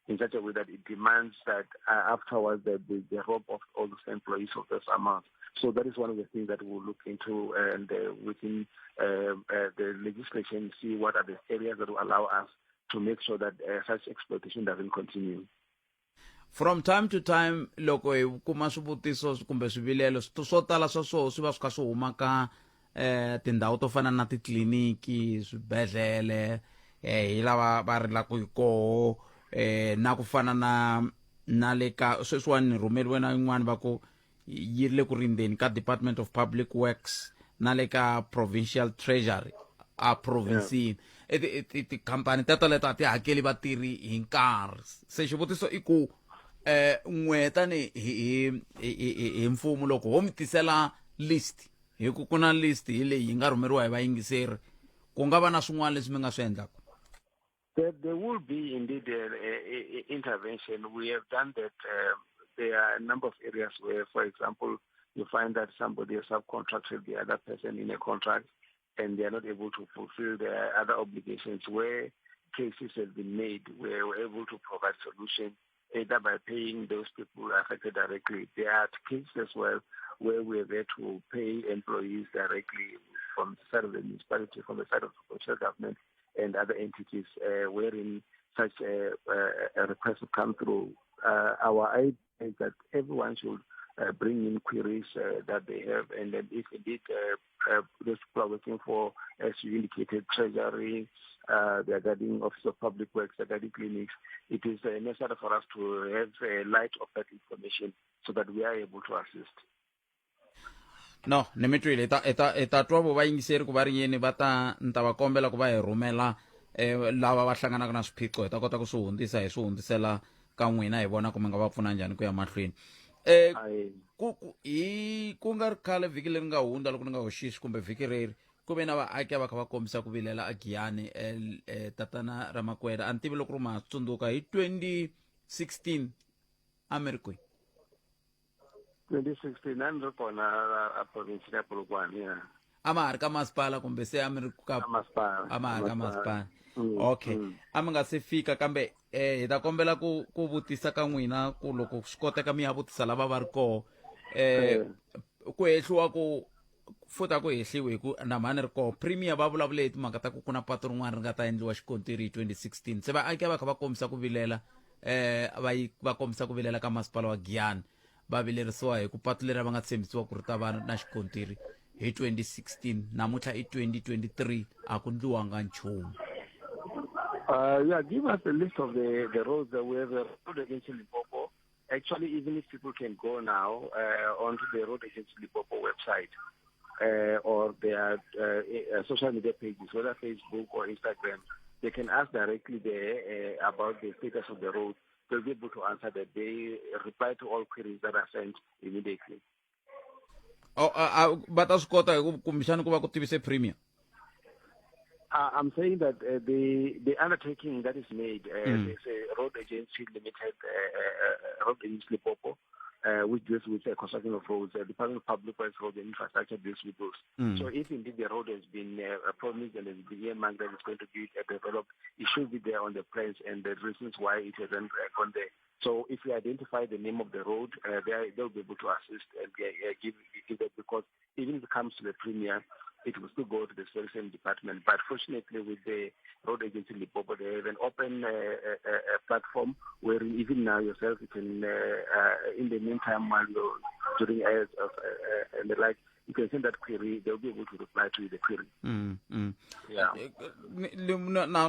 in such a way that it demands that afterwards the, the, the rob of all those employees of those amounts. So that is one of the things that we'll look into and within the legislation, see what are the areas that will allow us to make sure that such exploitation doesn't continue. From time to time loko hi kuma swivutiso kumbe swivilelo swo tala swa swoho swi va swi kha swi huma ka eh tindhawu to fana na titliliniki swibedhlele eh hi lava va rilaka hi koho eh na ku fana na na le ka sweswiwani ni rhumeriwe na yin'wani va ku yi ri le ku rindzeni ka Department of Public Works na le ka Provincial Treasury a provinsini yeah. Tikhampani teto leto a ti hakeli vatirhi hi nkarhi se xivutiso i ku eh n'we tani hi hi hi mfumo loko ho mi tisela list hi ku ku na list hi leyi yi nga rhumeriwa hi vayingiseri ku nga va na swin'wana leswi mi nga swi endlaka There, there will be indeed, intervention. We have done that. There are a number of areas where, for example, you find that somebody has subcontracted the other person in a contract and they are not able to fulfill their other obligations. Where cases have been made, where we're able to provide solutions either by paying those people affected directly. There are cases as well where we have had to pay employees directly from the side of the municipality, from the side of the provincial government and other entities, wherein such a request will come through. Our idea is that everyone should bring in queries that they have, and then if indeed those people are working for, as you indicated, Treasury, the regarding Office of Public Works, regarding clinics, it is necessary for us to have a light of that information so that we are able to assist. No ni mi twile, hi ta hi ta hi ta twa vo vayingiseri ku va ri yini, va ta ni ta va kombela ku va hi rhumela lava va hlanganaka na swiphiqo, hi ta kota ku swi hundzisa, hi swi hundzisela ka n'wina, hi vona ku mi nga va pfuna njhani ku ya mahlweni. Ku ku hi ku nga ri khale, vhiki leri nga hundza loko ni nga hoxisi kumbe vhiki reri, ku ve na vaaki a va kha va kombisa ku vilela a Giyani. Tatana Ramakwela, a ni tivi loko ri ma tsundzuka, hi 2016 a mi ri kwihi? 2016 a ni ri kona a province ya Polokwane, ya. A ma ha ri ka masipala kumbe se a mi ri ka masipala? A ma ha ri ka masipala. Okay, a mi nga se fika, kambe hi ta kombela ku vutisa ka n'wina ku loko swi koteka mi ya vutisa lava va ri koho. Ku hehliwa ku futhi a ku hehliwi hi ku na mhani ri koho, premier va vulavule hi timhaka ta ku ku na patu rin'wana ri nga ta endliwa xikontiri hi 2016. Se vaaki a va kha va kombisa ku vilela, va yi va kombisa ku vilela ka masipala wa Giyani, va vilerisiwa hi ku patu leri va nga tshembisiwa ku ri ta va na xikontiri hi 2016, namuntlha i 2023, a ku ndliwanga nchumu. Yeah, give us a list of the roads that we have. A road agency Limpopo. Actually, even if people can go now onto the Road Agency Limpopo website or their social media pages, whether Facebook or Instagram, they can ask directly there about the status of the road. They'll be able to answer that. They reply to all queries that are sent immediately. Oh, va ta swi kota hi ku kumbexani ku va ku tivise premier? I'm saying that the undertaking that is made, there's a Road Agency Limited, Road Agency Limpopo, which deals with the construction of roads, the Department of Public Works, Road and Infrastructure deals with those. So if indeed the road has been promised and has been earmarked that it's going to be developed, it should be there on the plans and the reasons why it hasn't gone there. So if we identify the name of the road, they'll be able to assist and give that, because even if it comes to the premier, it will still go to the very same department. But fortunately, with the Road Agency Limpopo, they have an open platform where even now yourself, you can, in the meantime, while you're during airs of, and the like, you can send that query, they'll be able to reply to the query. Yeah.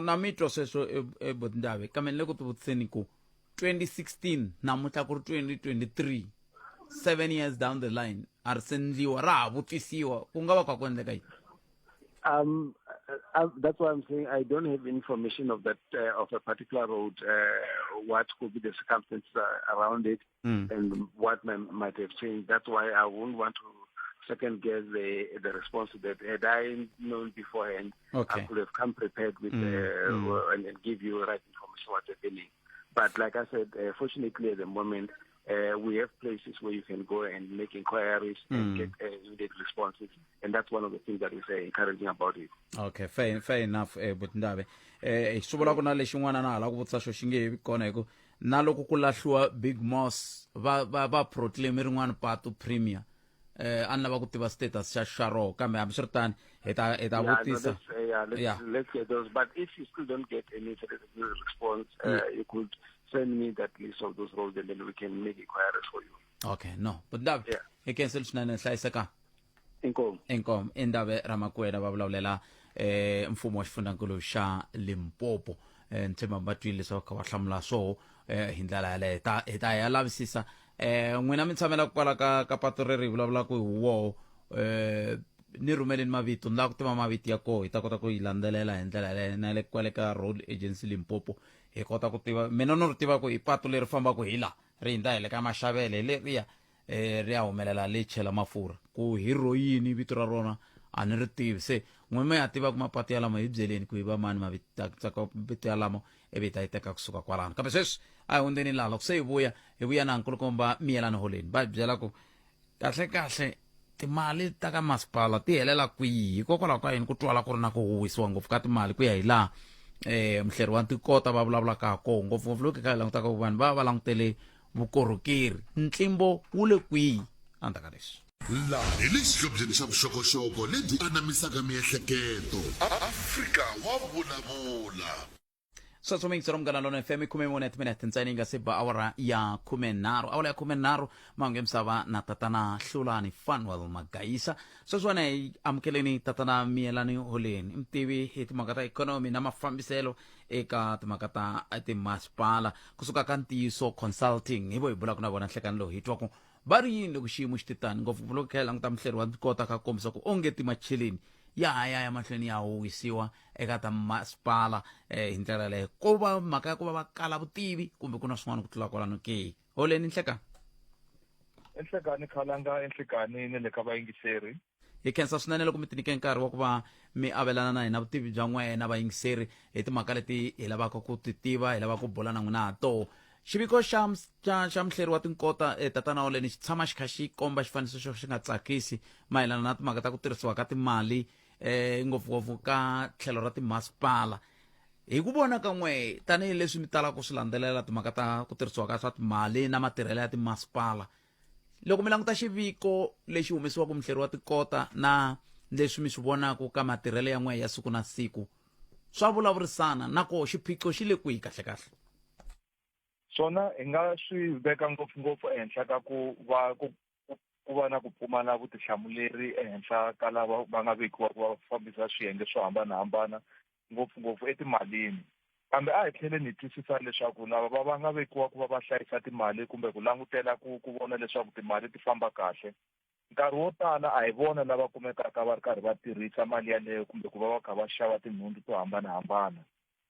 Na mi twa sweswo, Botindave, kambe ni le ku tivutiseni ku 2016 namuntlha ku ri 2023, 7 years down the line, a ri se ndliwa, ra ha vutisiwa, ku nga va ku endleka yini? That's why I'm saying I don't have information of that of a particular road, what could be the circumstances around it, and what might have changed. That's why I wouldn't want to second guess the response to that. Had I known beforehand, I could have come prepared with and give you right information what's happening. But like I said, fortunately at the moment, we have places where you can go and make inquiries and get immediate responses. And that's one of the things that is encouraging about it. Okay, fair enough, Butindave. Swi vula ku na lexin'wana na hala ku vutisa xo xi nge vi kona, hi ku na loko ku lahliwa Big Moss, va proclaim rin'wana patu premier, a ni lava ku tiva status xa roho, kambe hambiswiritano hi ta Yeah, no, vutisa. let's, yeah, let's get those. But if you still don't get any satisfactory response, you could send me that list of those roads and then we can make inquiries for you. Okay, no, Butindave, hi kenseli swinene, hlayiseka. Inkomu. Inkomu. Indave Ramakwela, va vulavulela mfumo wa xifundzankulu xa Limpopo. Ni tshemba va twile leswaku kha va hlamula swoho hi ndlela yaleyo. Hi ta ya lavisisa. N'wina mi tshamela kwala ka patu reri hi vulavulaka hi woho, ni rhumeleni mavito, ni lava ku tiva mavito ya koho, hi ta kota ku yi landzelela hi ndlela yaleyo na le kwale ka Road Agency Limpopo, hi kota ku tiva. Mina no ri tiva ku i patu leri fambaka hi la ri hindza hi le ka Maxavele, hi leriya ri ya humelela le chela mafurha, ku hi ro yini vito ra rona a ni ri tivi. Se n'we mi ya tiva ku mapatu yalamo, hi byeleni ku hi va mani mavito ya lamo. Ivi hi ta yi teka kusuka kwalano. Kambe sweswi a hi hundzeni laha, loko se hi vuya, hi vuya na nkulukumba Miyelani Holeni, va hi byela ku kahle kahle timali ta ka masipala ti helela kwihi, hikokwalaho ka yini ku twala ku ri na ku huwisiwa ngopfu ka timali ku ya hi laha muhleri wa tikota va vulavulaka ha koho, ngopfungopfu loko hi kha hi langutaka ku vanhu va va langutele vukorhokeri, ntlimbo wu le kwihi endzhaku ka leswi. Laha hi le xihlobyeni xa vuxokoxoko lebyi anamisaka miehleketo. Afrika wa vulavula. Sweswo mi yingisela Munghana Lona FM, 14 timinete ntsena yi nga se ba awara ya 13, awara ya 13. Mahungu ya misava na tatana Hlulani Fanuel Magayisa. Sweswiwani hi amukeleni tatana Miyelani Holeni, mutivi hi timhaka ta ikhonomi na mafambiselo eka timhaka ta timasipala kusuka ka Ntiyiso Consulting. Hi vo hi bulaka na vona nhlekani lowu, hi twa ku va ri yini loko xiyimo xi ti tani, ngopfungopfu loko kha hi languta muhleri wa kota kha kombisa ku onge timacheleni ya ha ya emahlweni ya huwisiwa eka ta masipala hi ndlela yaleyo. Ko va mhaka ya ku va va kala vutivi kumbe ku na swin'wana ku tlula kwalano ke? Holeni, nhlekani. Enhlekani khalanga, enhlekani ni le ka vayingiseri. Hi khensa swinene loko mi tinyike nkarhi wa ku va mi avelana na hina vutivi bya n'wena vayingiseri hi timhaka leti hi lavaka ku ti tiva, hi lavaka ku bula na n'wina ha toho. Xiviko xa xa xa muhleri wa tinkota tatana Holeni xi tshama xi kha xi komba xifaniso xo xi nga tsakisi mayelana na timhaka ta ku tirhisiwa ka timali, ngopfungopfu ka tlhelo ra timasipala. Hi ku vona ka n'we, tanihileswi mi talaka ku swi landzelela timhaka ta ku tirhisiwa ka swa timali na matirhelo ya timasipala, loko mi languta xiviko lexi humesiwaka muhleri wa tikota na leswi mi swi vonaka ka matirhelo ya n'we ya siku na siku, swa vulavurisana na koho xiphiqo xi le kwihi kahle kahle? Swona hi nga swi veka ngopfungopfu ehenhla ka ku va ku ku va na ku pfumala vutihlamuleri ehenhla ka lava va nga vekiwa ku va fambisa swiyenge swo hambanahambana, ngopfungopfu etimalini. Kambe a hi tlheleni hi twisisa leswaku lava va va nga vekiwa ku va va hlayisa timali kumbe ku langutela ku ku vona leswaku timali ti famba kahle, nkarhi wo tala a hi vona lava kumekaka va ri karhi va tirhisa mali yaleyo kumbe ku va va kha va xava tinhundzu to hambanahambana.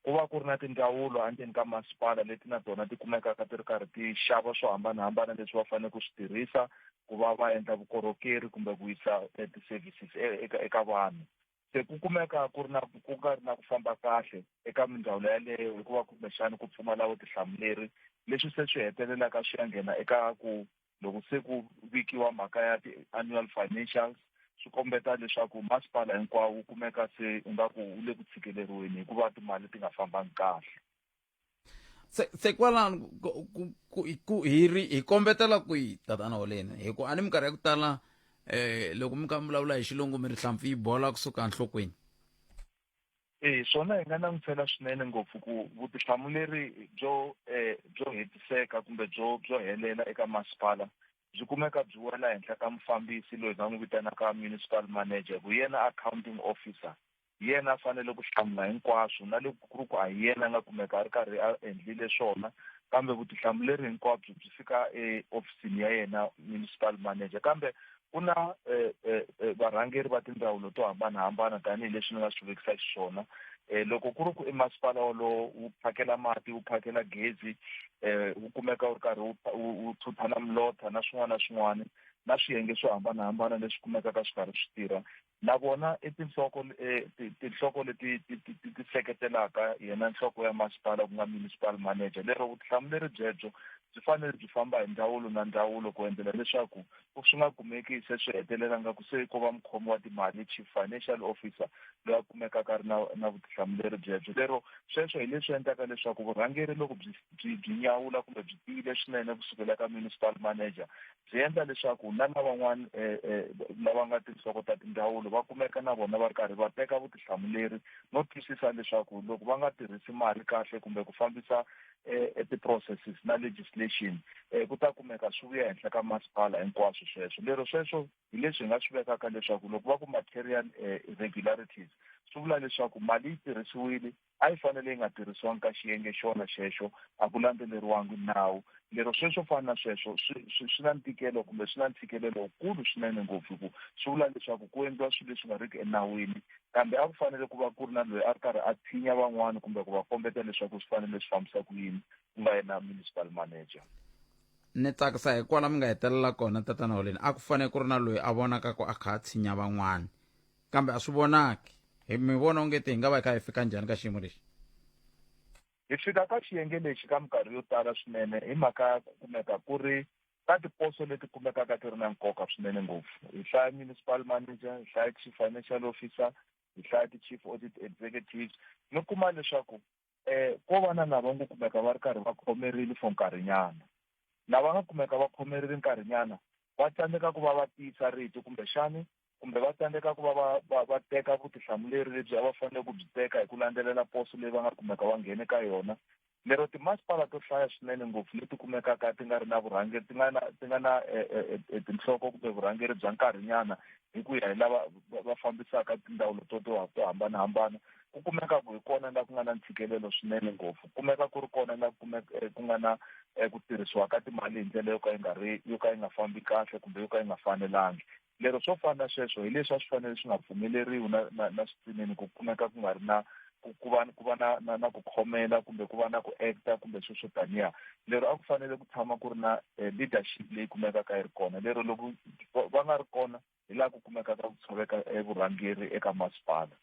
Ku va ku ri na tindzawulo endzeni ka masipala leti na tona ti kumekaka ti ri karhi ti xava swo hambanahambana leswi va fanele ku swi tirhisa ku va va endla vukorhokeri kumbe ku yisa ti-services eka eka vanhu. Se ku kumeka ku ri na ku nga ri na ku famba kahle eka mindzawulo yaleyo hikuva kumbexana ku pfumala vutihlamuleri, leswi se swi hetelelaka swi ya nghena eka ku loko se ku vikiwa mhaka ya ti-annual financials, swi kombeta leswaku masipala hinkwawo wu kumeka se ingaku wu le ku tshikeleriweni hikuva timali ti nga fambangi kahle. Se kwalano ku hi ri hi kombetela kwihi tatana Holeni? Hi ku a ni minkarhi ya ku tala loko mi kha mi vulavula hi xilungu mi ri hlampfi yi bola kusuka enhlokweni. E swona hi nga langutisela swinene ngopfu ku vutihlamuleri byo byo hetiseka kumbe byo byo helela eka masipala byi kumeka byi wela henhla ka mufambisi loyi hi nga n'wi vitanaka municipal manager, ku yena accounting officer, hi yena a fanele ku hlamula hinkwaswo, na loko ku ri ku a hi yena a nga kumeka a ri karhi a endlile swona, kambe vutihlamuleri hinkwabyo byi fika ehofisini ya yena municipal manager. Kambe ku na varhangeri va tindzawulo to hambanahambana tanihileswi ni nga swi vekisa xiswona. Loko ku ri ku i masipala wolowo wu phakela mati, wu phakela gezi, wu kumeka wu ri karhi wu thutha na milotha na swin'wana na swin'wana na swiyenge swo hambanahambana leswi kumekaka swi karhi swi tirha, na vona i tinhloko tinhloko leti ti ti ti seketelaka yena nhloko ya masipala ku nga municipal manager. Lero vutihlamuleri byebyo byi fanele byi famba hi ndzawulo na ndzawulo ku endlela leswaku swi nga kumeki se swi hetelela nga ku se ko va mukhomi wa timali, chief financial officer, loyi a kumekaka a ri na na vutihlamuleri byebyo. Lero sweswo hi leswi endlaka leswaku vurhangeri loko byi byi byi nyawula kumbe byi tiyile swinene kusukela ka municipal manager, byi endla leswaku na lavan'wana lava nga tinhloko ta tindzawulo va kumeka na vona va ri karhi va teka vutihlamuleri no twisisa leswaku loko va nga tirhisi mali kahle kumbe ku fambisa ti-processes na legislation, ku ta kumeka swi vuya henhla ka masipala hinkwaswo sweswo. Lero sweswo hi leswi hi nga swi vekaka leswaku loko va ku material irregularities, swi vula leswaku mali yi tirhisiwile, a yi fanele yi nga tirhisiwangi ka xiyenge xona xexo, a ku landzeleriwangi nawu. Lero sweswo fana na sweswo swi swi swi na ntikelo kumbe swi na ntshikelelo wukulu swinene ngopfu, hi ku swi vula leswaku ku endliwa swilo leswi nga riki enawini, kambe a ku fanele ku va ku ri na loyi a ri karhi a tshinya van'wana kumbe ku va kombeta leswaku swi fanele swi fambisa ku yini, ku nga yena municipal manager. Ni tsakisa hi kwala mi nga hetelela kona tatana Holeni, a ku fanele ku ri na loyi a vonaka ku a kha a tshinya van'wana, kambe a swi vonaki. Hi mi vona onge ti hi nga va hi kha hi fika njhani ka xiyimo lexi? Hi fika ka xiyenge lexi ka minkarhi yo tala swinene hi mhaka ya ku kumeka ku ri ka tiposo leti kumekaka ti ri na nkoka swinene ngopfu. Hi hlaya municipal manager, hi hlaya chief financial officer, hi hlaya ti-chief audit executives, mi kuma leswaku ko va na lava ngo kumeka va ri karhi va khomerile for nkarhinyana. Lava nga kumeka va khomerile nkarhinyana va tsandzeka ku va va tiyisa rito kumbexani kumbe va tsandzeka ku va va va va teka vutihlamuleri lebyi a va fanele ku byi teka hi ku landzelela poso leyi va nga kumeka va nghene ka yona. Lero timasipala to hlaya swinene ngopfu leti kumekaka ti nga ri na vurhangeri ti nga na ti nga na tinhloko kumbe vurhangeri bya nkarhinyana hi ku ya hi lava va fambisaka tindzawulo to to to hambanahambana ku kumeka ku hi kona la ku nga na ntshikelelo swinene ngopfu. Ku kumeka ku ri kona la ku ku nga na ku tirhisiwa ka timali hi ndlela yo ka yi nga ri yo ka yi nga fambi kahle kumbe yo ka yi nga fanelangi. Lero swo fana na sweswo hi leswi a swi fanele swi nga pfumeleriwi na na na switsinini ku kumeka ku nga ri na ku ku va ku va na na na ku khomela kumbe ku va na ku actor kumbe sweswo swo taniya. Lero a ku fanele ku tshama ku ri na leadership leyi kumekaka yi ri kona. Lero loko va nga ri kona hi laha ku kumekaka ku tshoveka vurhangeri eka masipala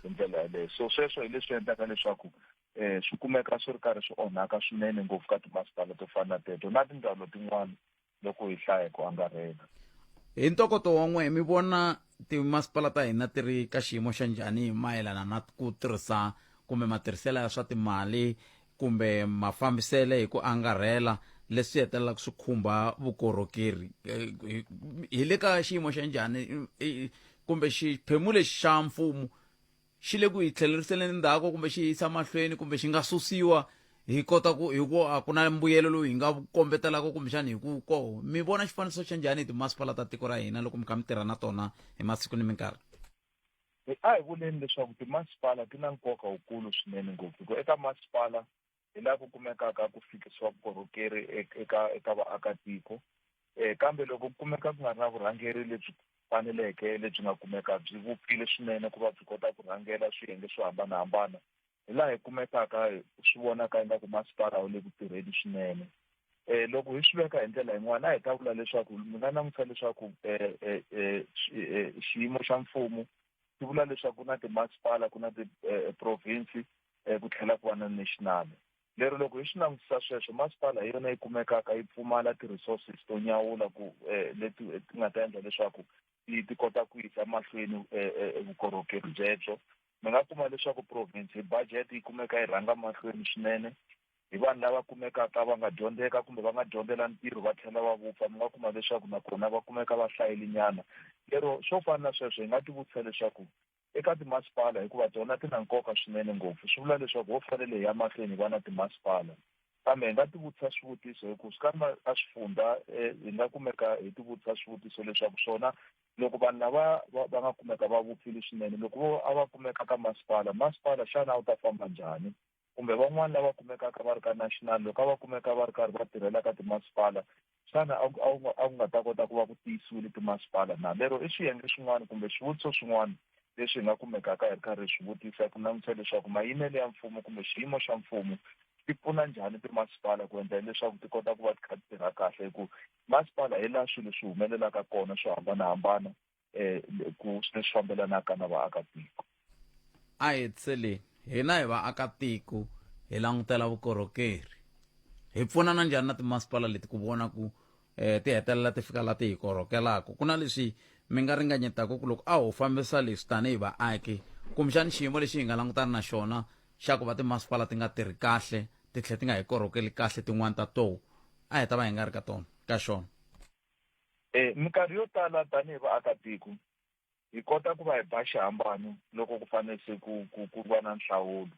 hi ndlela yaleyo. So sweswo hi leswi endlaka leswaku swi kumeka swi ri karhi swi onhaka swinene ngopfu ka timasipala to fana na teto na tindzawulo tin'wana loko hi hlaya hi ku angarhela. Hi ntokoto wa n'we, mi vona timasipala ta hina ti ri ka xiyimo xa njhani mayelana na ku tirhisa kumbe matirhiselo ya swa timali kumbe mafambisele hi ku angarhela leswi hetelelaka swi khumba vukorhokeri? Hi le ka xiyimo xa njhani kumbe xiphemu lexi xa mfumo xi le ku hi tlheleriseleni ndzhaku kumbe xi yisa mahlweni kumbe xi nga susiwa hi kota ku hi ku a ku na mbuyelo lowu hi nga kombetelaka kumbexani hi ku koho? Mi vona xifaniso xa njhani hi timasipala ta tiko ra hina loko mi kha mi tirha na tona hi masiku ni minkarhi? A hi vuleni leswaku timasipala ti na nkoka wukulu swinene ngopfu, hikuva eka masipala hi laha ku kumekaka ku fikisiwa vukorhokeri eka eka vaakatiko. Kambe loko ku kumeka ku nga ri na vurhangeri lebyi faneleke lebyi nga kumeka byi vupfile swinene ku va byi kota ku rhangela swiyenge swo hambanahambana, hi laha hi kumekaka swi vonaka ingaku masipala wu le ku tirheni swinene. Loko hi swi veka hi ndlela yin'wana, a hi ta vula leswaku mi nga langutisa leswaku xiyimo xa mfumo xi vula leswaku ku na timasipala, ku na ti-province, ku tlhela ku va na national. Lero loko hi swi langutisa sweswo, masipala hi yona yi kumekaka yi pfumala ti-resources to nyawula ku leti ti nga ta endla leswaku ti ti kota ku yisa mahlweni vukorhokeri byebyo. Mi nga kuma leswaku province hi budget yi kumeka yi rhanga mahlweni swinene hi vanhu lava kumekaka va nga dyondzeka kumbe va nga dyondzela ntirho va tlhela va vupfa, mi nga kuma leswaku nakona va kumeka va hlayile nyana. Lero swo fana na sweswo hi nga tivutisa leswaku eka timasipala, hikuva tona ti na nkoka swinene ngopfu, swi vula leswaku ho fanele hi ya mahlweni hi va na timasipala. Kambe hi nga tivutisa swivutiso hi ku swi ka swifundha hi nga kumeka hi tivutisa swivutiso leswaku swona loko vanhu lava va nga kumeka va vupfile swinene, loko vo a va kumeka ka masipala, masipala xana a wu ta famba njhani? Kumbe van'wani lava kumekaka va ri ka national, loko a va kumeka va ri karhi va tirhela ka timasipala, xana a ku a ku a ku nga ta kota ku va ku tiyisiwile timasipala na? Lero i swiyenge swin'wana kumbe swivutiso swin'wana leswi hi nga kumekaka hi ri karhi hi swi vutisa ku langutisa leswaku mayimelo ya mfumo kumbe xiyimo xa mfumo xi pfuna njhani timasipala ku endla leswaku ti kota ku va ti kha ti tirha kahle, hi ku masipala hi laha swilo swi humelelaka kona swo hambanahambana ku leswi fambelanaka na vaakatiko. A hi hetiseleni, hina hi vaakatiko hi langutela vukorhokeri. Hi pfunana njhani na timasipala leti ku vona ku ti hetelela ti fika la ti hi korhokelaka? Ku na leswi mi nga ringanyetaka ku loko a ho fambisa leswi tanihi vaaki, kumbexani xiyimo lexi hi nga langutana na xona xa ku va timasipala ti nga tirhi kahle ti tlhela ti nga hi korhokeli kahle tin'wana ta toho, a hi ta va hi nga ri ka tona ka xona? Minkarhi yo tala tanihi vaakatiko hi kota ku va hi ba xihambano loko ku fanele se ku ku ku va na nhlawulo,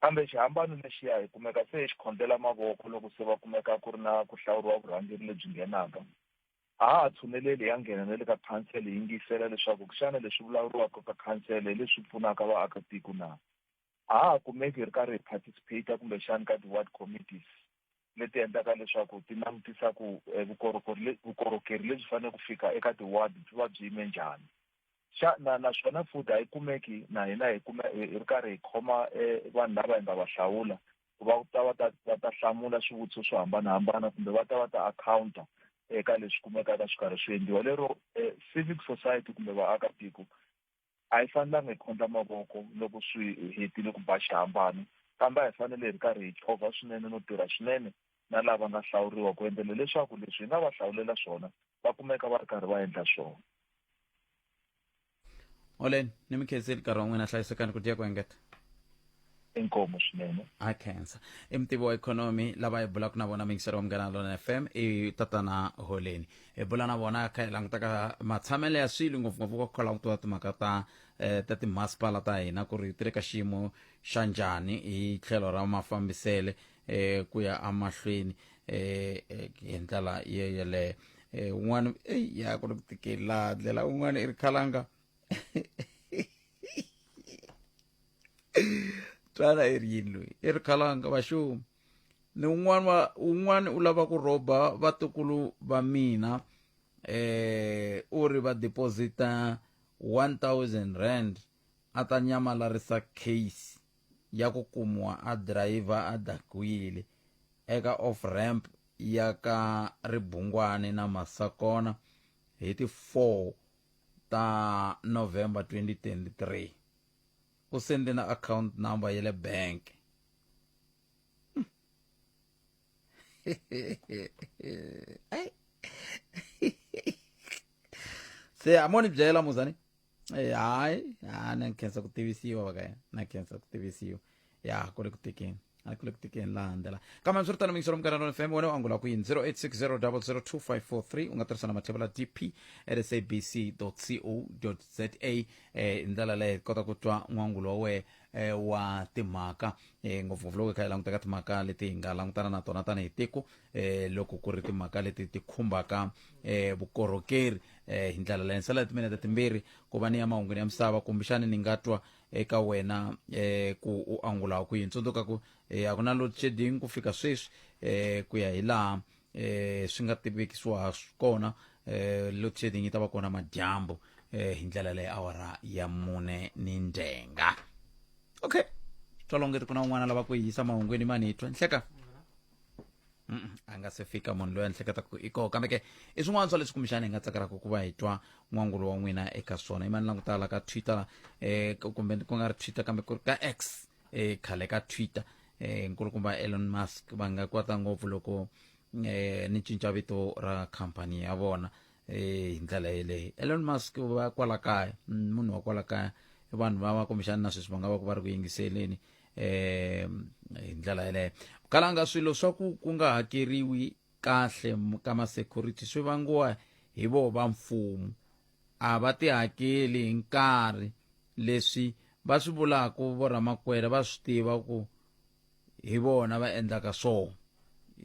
kambe xihambano lexiya hi kumeka se hi xi khondlela mavoko loko se va kumeka ku ri na ku hlawuriwa vurhangeri lebyi nghenaka. A ha ha tshuneleli hi ya nghena na le ka khansele hi yingisela leswaku xana leswi vulavuriwaka ka khansele hi leswi pfunaka vaakatiko na. A ha ha kumeki hi ri karhi hi participate kumbexani ka ti-ward committees leti endlaka leswaku ti langutisa ku vukorhokeri lebyi fanele ku fika eka ti-ward byi va byi yime njhani. Xa na naswona futhi a yi kumeki na hina hi kume hi ri karhi hi khoma vanhu lava hi nga va hlawula ku va ta va ta va ta hlamula swivutiso swo hambanahambana kumbe va ta va ta akhawunta eka leswi kumekaka swi karhi swi endliwa. Lero civic society kumbe vaakatiko a yi fanelanga yi khondla mavoko loko swi hetile ku ba xihambano, Kambe a hi fanele hi ri karhi hi chovha swinene no tirha swinene na lava nga hlawuriwa ku endlela leswaku leswi hi nga va hlawulela swona va kumeka va ri karhi va endla swona. Olen, ni mi khensile nkarhi wa n'wina hlayisekani ku dya ku engeta. Inkomu swinene. A khensa. I mutivi wa ikhonomi lava hi bulaka na vona muyingiseri wa Munghana Lonene FM i tatana Holeni. Hi bula na vona kha hi languta ka matshamelo ya swilo ngopfungopfu ku kha langutiwa timhaka ta eh, ta timasipala ta hina ku ri ti le ka xiyimo xa njhani hi tlhelo ra mafambisele eh, ku ya emahlweni eh, eh, hi ndlela ye yeleyo eh, un'wana eyi ya ku ri ku tikeli laha ndlela un'wana i ri khalanga twana i ri yini loyi i ri khalanga vaxumi ni un'wana wa un'wana u lava ku rhoba vatukulu va mina eh u ri va deposita 1000 rand a ta nyamalarisa case ya ku kumiwa a driver a dakiwile eka off ramp ya ka Ribungwani na Masakona hi ti 4 ta November 2023. U sende na account number ya le bank. Se a mo ni byela muzani Eh, hayi ha na khensa ku tivisiwa va ka yena na khensa ku tivisiwa ya ku le ku tekeni a ku le ku tekeni laha ndlela kambe swi ri tano mingiselo munghana lona fm wena u angula ku yini 0860002543 u nga tirhisa na mathevula dp at sabc co za eh hi ndlela leyi kota ku twa n'wangulo wa wehe eh, wa timhaka eh, ngopfungopfu loko hi kha hi languta ka timhaka leti hi nga langutana na tona tanihi tiko eh, loko ku ri timhaka leti ti khumbaka eh, vukorhokeri eh, hi ndlela leyi sala timinete timbirhi ku va ni ya mahungwini ya misava kumbexani ni nga twa eka wena eh, ku u angula ku yini tsundzuka ku eh, a ku na load shedding ku fika sweswi eh, ku ya hi laha eh, swi nga tivekisiwa kona eh, load shedding yi ta va kona madyambu eh, hi ndlela leyi awara ya mune ni ndenga okay twala ongeti ku na un'wana lava ku yi yisa mahungwini mani hi twa nhleka a nga se fika munhu loyi a ni hleketaka ku i koho kambe ke i swin'wana swa leswi kumbexana hi nga tsakelaka ku va hi twa n'wangulo wa n'wina eka swona i mani languta la ka twitter eh kumbe ku nga ri twitter kambe ku ri ka x eh khale ka twitter eh nkulukumba Elon Musk va nga kwata ngopfu loko eh ni cinca vito ra khampani ya vona eh hi ndlela yeleyo Elon Musk va kwala kaya munhu wa kwala kaya vanhu va va kumbexana na sweswi va nga va ku va ri ku yingiseleni eh hi ndlela yeleyo kalanga swilo swa ku ku nga hakeriwi kahle ka ma-security swi vangiwa hi vo va mfumo a va ti hakeli hi nkarhi leswi va swi vulaka vo ramakwela va swi tiva ku hi vona va endlaka swona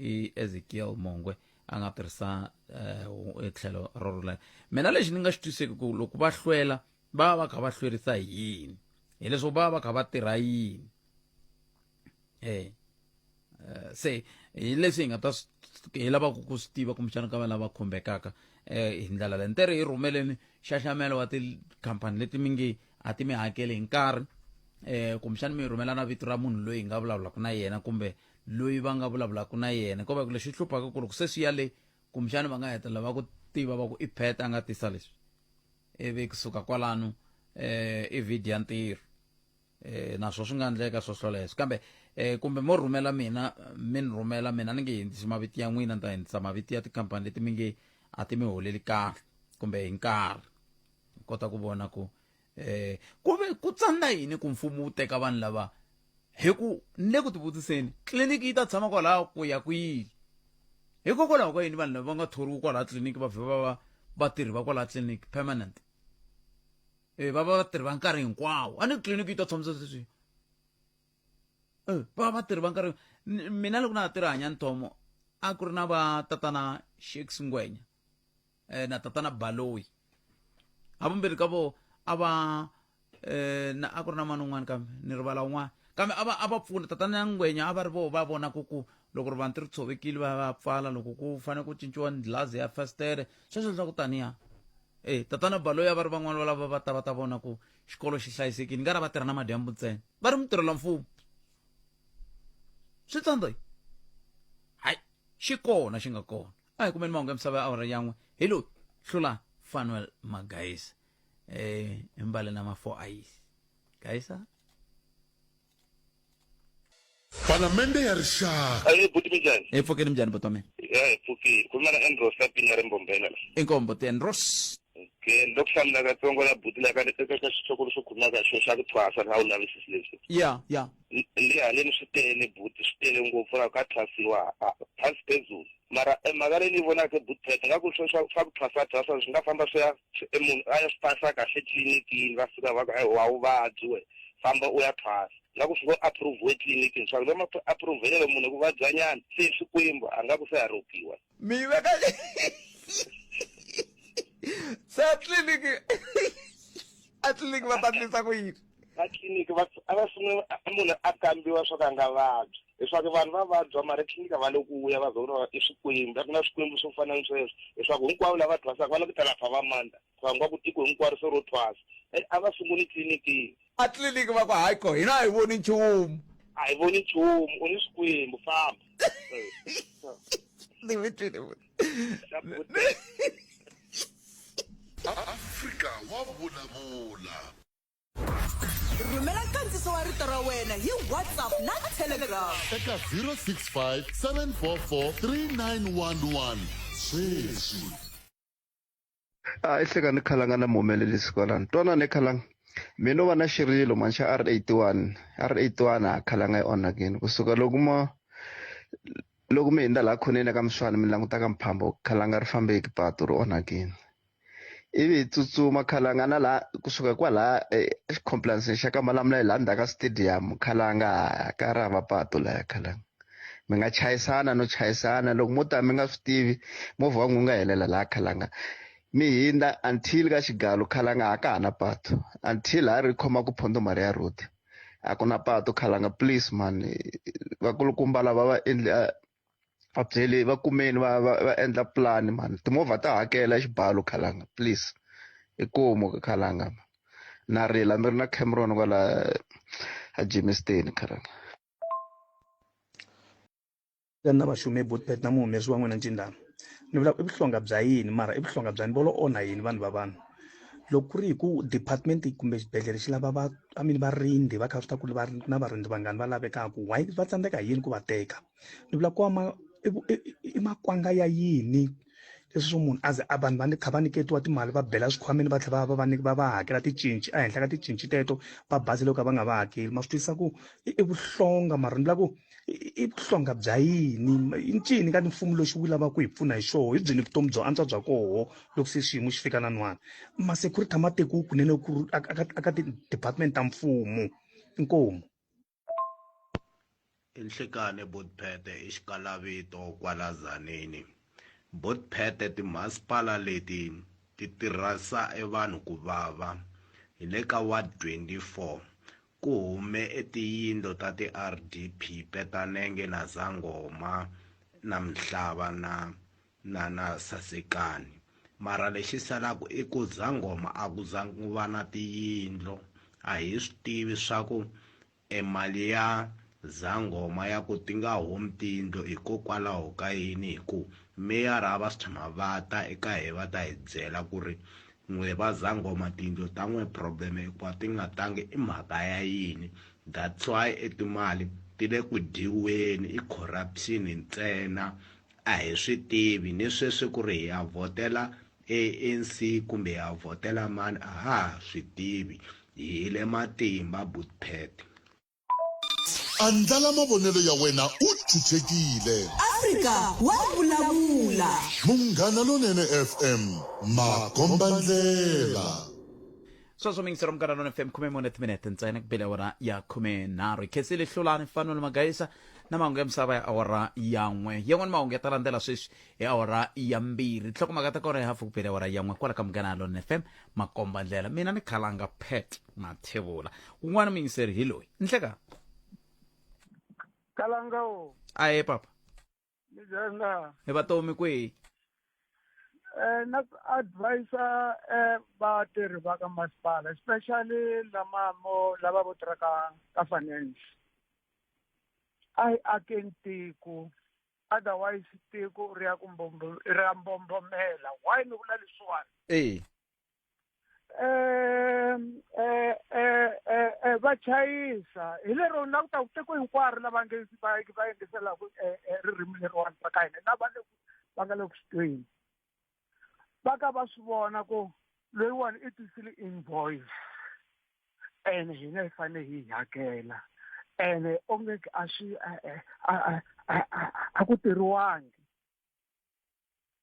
i Ezekiel Mongwe a nga tirhisa eh, tlhelo ro rhula mina lexi ni nga xi twiseki ku loko va hlwela va va kha va hlwerisa hi yini hileswaku va va kha va tirha yini eh se hi leswi hi nga ta hi lavaka ku swi tiva kumbexana ka va lava khumbekaka eh hi ndlela leyi ntere hi rhumeleni nxaxamelo wa tikhampani leti mi nge a ti mi hakeli hi nkarhi eh kumbexana mi rhumela na vito ra munhu loyi hi nga vulavulaka na yena kumbe loyi va nga vulavulaka na yena ko va ku lexi hluphaka ku loko se swi ya le kumbexana va nga hetelela va ku tiva va ku i phet a nga tisa leswi ivi kusuka kwalano eh i video ya ntirho eh naswo swi nga endleka swo swoleswo kambe eh kumbe mo rhumela mina mi ni rhumela mina ni nge hindzisi mavito ya n'wina ni ta hindzisa mavito ya tikhampani leti mi nge a ti mi holeli kahle kumbe hi nkarhi kota ku vona ku eh ku ve ku tsandza yini ku mfumo wu teka vanhu lava hi ku ni le ku tivutiseni tliliniki yi ta tshama kwalaho ku ya kwini hikokwalaho ka yini vanhu lava va nga thoriwi kwalaha tliliniki va vhe va va vatirhi va kwalaha tliliniki permanent e va va vatirhi va nkarhi hinkwawo a ni tliliniki yi ta tshamisa sweswi e va vatirhi va nkarhi mina loko na ha tirha hanya nthomo a ku ri na va tatana Shakes Ngwenya eh, na tatana Baloyi havumbirhi ka vo a va eh, na a ku ri na mani un'wana kambe ni rivala un'wana kambe a va a va pfuna tatana ya ngwenya a va ri vo va vona ku ku loko rivanti ri tshovekile va va pfala loko ku fanele ku cinciwa ndlazi ya festere sweswo swa ku taniya e tatana baloyi a va ri van'wana va lava va ta va ta vona ku xikolo xi hlayisekile nga ra va tirha na madyambu ntsena va ri mutirhela mfumo swi tsandza hayi xi kona xi nga kona a hi kumeni mahungu ya misava ya awara yan'we hi loyi hlula fanuel magayisa eh hi mbale na ma four eyes gayisa Palamende ya Rixaka. Ahee buti minjhani? Hi pfukile minjhani buti wa mina? Ya hi pfukile. Khuluma na Andros la Pina re Mbombela la. Inkomu buti Andros. Okay, ni lo ku hlamula katsongo la buti la ka eka ka xihloko lexo khulumaka hi xona xa ku thwasa a wu lavisisi leswi. Ya, ya. Le haleni swi tele buti, swi tele ngopfu la ka thwasiwa phansi phezulu. Mara e mhaka leyi ni yi vonaka buti Phet nga ku swa swa ku thwasa thwasa swi nga famba swi ya e munhu a ya swi pasa kahle tlilinikini va fika va ku a wu vabyi we famba u ya thwasa. Nga ku swi ngo approve etliliniki leswaku va ma approve-ele munhu ku vabyanyana se swikwembu a nga ku se a ropiwa. Mi yi veka se a tliliniki a tliliniki va ta ndlisa ku yini? A tliliniki va a va sungula munhu a kambiwa swa ku a nga vabyi leswaku vanhu va vabya mara etliliniki a va le ku ya va za ku i swikwembu a ku na swikwembu swo fana ni sweswo leswaku hinkwavo lava thwasaka va la ku ta lapha va mandla va nga ku tiko hinkwaro se ro thwasa a va sunguli tliliniki A tliliniki va ku hayi ko hina a hi voni nchumu. A hi voni nchumu u ni swikwembu famba. Ni mi twile buti. Afrika wa vulavula. Rhumela nkandziso wa rito ra wena hi WhatsApp na Telegram. Eka 065 744 3911 sweswi. A i hleka ni khalanga na muhumelerisi kwalano twanani khalanga mi no va na xirilo mani xa R 81 R 81 a khalanga yi onhakini kusuka loko ma loko mi hundza laha khoneni ka miswani mi languta ka mphambo khalanga ri fambeki patu ri onhakini ivi hi tsutsuma khalanga na laha kusuka kwalaha exicomplansini xa ka Malamulele laha ndzhaku ka stadium khalanga ka ri hava patu laya khalanga mi nga chayisana no chayisana loko mo ta mi nga swi tivi movha wa n'wi nga helela laha khalanga mi hindza until ka xigalo khalanga a ka ha na patu until ha ri khoma ku phondo maria road a ku na patu khalanga please man vakulukumba lava va endli va byeli va kumeni va va va endla plan man timovha ta hakela xibalo khalanga please inkomu khalanga na rila mi ri na Cameron kwala a Germiston khalanga. Ka na vaxumi botpet na muhumesi wa n'wina ncindana ni vula i vuhlonga bya yini mara i vuhlonga bya yini vo lo onha yini vanhu va vanhu loko ku ri hi ku department kumbe xibedhlele xi lava va I mean varindzi va kha swi ta ku va na varindzi vangani va lavekaka why va tsandzeka hi yini ku va teka ni vula ku ma i makwanga ya yini leswi swo munhu a ze a vanhu va ni kha va nyiketiwa timali va bela swikhwameni va tlhela va va va va hakela ticinci ehenhla ka ticinci teto va bazi loko va nga va hakeli ma swi twisisa ku i vuhlonga mara ni vula ku i vuhlonga bya yini i ncini ka mfumo lexi wu lavaka ku hi pfuna hi xoho hi byini vutomi byo antswa bya koho loko se xiyimo xi fika na nwani ma-security a ma tekiwi kunene ku aka ti-department ta mfumo inkomu. I nhlekani Botphete i xikalavito kwala Tzaneen. Botphete timasipala leti ti tirhisa e vanhu ku vava. Hi le ka ward 24 ku hume e tiyindlo ta ti RDP Petanenge na Zangoma na Mhlava na na na Sasekani. Mara lexi salaku i ku Zangoma a ku zangi ku va na tiyindlo. A hi swi tivi swa ku E mali ya zangoma ya ku ti nga humi tiyindlu hikokwalaho ka yini hi ku meyara a va si tshama va ta eka he va ta hi byela ku ri n'we va zangoma tiyindlu ta n'we problem hikuva ti nga tangi i mhaka ya yini that's why e timali ti le ku dyiweni i corruption ntsena a hi swi tivi ni sweswi ku ri hi ya vhotela ANC kumbe hi ya vhotela mani a ha ha swi tivi hi hele matimba butpet. Andlala mavonelo ya wena u chuchekile. Afrika wa vulavula. Munghana Lonene FM, makombandlela. Sweswo mingisero Munghana Lonene FM 14 timinete ntsena ku bile awara ya 13 hi khensile Hlulani Fanuel Magayisa na mahungu ya misava ya awara ya n'we yan'wana mahungu ya ta landzela sweswi hi awara ya mbirhi tinhlokomhaka ta kona hi hafu ku bile awara ya n'we kwala ka Munghana Lonene FM makomba ndlela mina ni khalanga Pat Mathebula un'wana muyingiseri hi loyi nhleka Kalanga o aye papa ni njhani hi vatomi kwihi eh na ku advisa eh vatirhi va ka masipala especially lama mo lava vo tirha ka ka finance a hi akeni tiko otherwise tiko ri ya ku mbombo ri ya mbombomela why ni vula leswiwani e um eh eh eh, eh va chayisa hi lero ni lava ku ta ku tiko hinkwaro lava nge va va yingiselaka eh, eh, ririmi leriwani ra ka hina lava le va nga le ku swi tweni va ka va swi vona ku loyiwani i tisile invoice ene hina hi fanele hi yi hakela ene onge a swi a ku tirhiwangi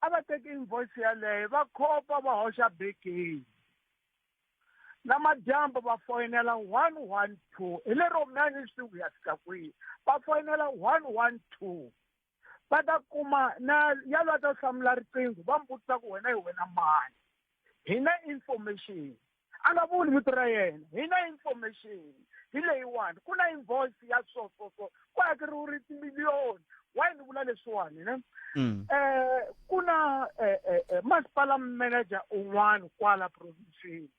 a va teki invoice yaleyo va khopa va hoxa bekeni namadyambu va foyinela 112 hi lero mina ni swi tivi ku ya fika kwihi va foyinela 112 va ta kuma na yalo a ta hlamula riqingho va mi vutisa ku wena hi wena mani hi na information a nga vuli vito ra yena hi na information hi leyiwani ku na invoice ya so so so ku hakeriwe ri timiliyoni why ni vula leswiwani ne mm. eh ku na eh, eh, eh, masipala manager un'wana kwala provinsini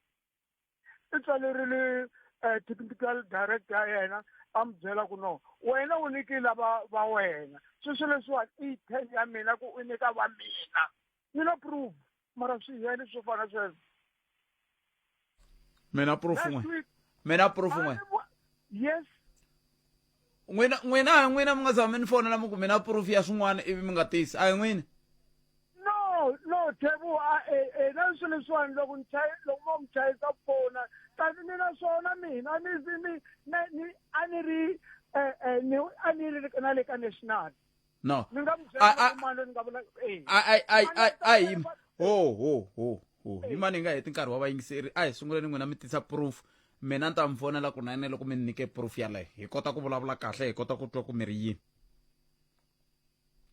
i tsalerile eh, technical director ya yena a mi byela ku no wena u nyike lava va wena sweswo leswiwani i ten ya mina ku u nyika va mina ni na proof mara swi hele swo fana sweswo mina proof n'we mina proof n'we yes n'wina n'wina a hi n'wina mi nga zama mi ni fonela mi ku mina proof ya swin'wana ivi mi nga tisi a hi n'wina no no thebu a e e na swilo leswiwani loko ni chayi loko mo mi chayisa fona kasi ni na swona mina ni ni ni a ni ri eh, eh, ni a ni ri na le ka national no ni nga mi byela mani loyi ni nga vula eh. a a a a yimi ho ho ho ho yimani hi nga heti nkarhi wa vayingiseri a hi sunguleni n'wina mi tisa proof mina ni ta mi fonela kunene loko mi ni nyike proof yaleyo hi kota ku vulavula kahle hi kota ku twa ku mi ri yini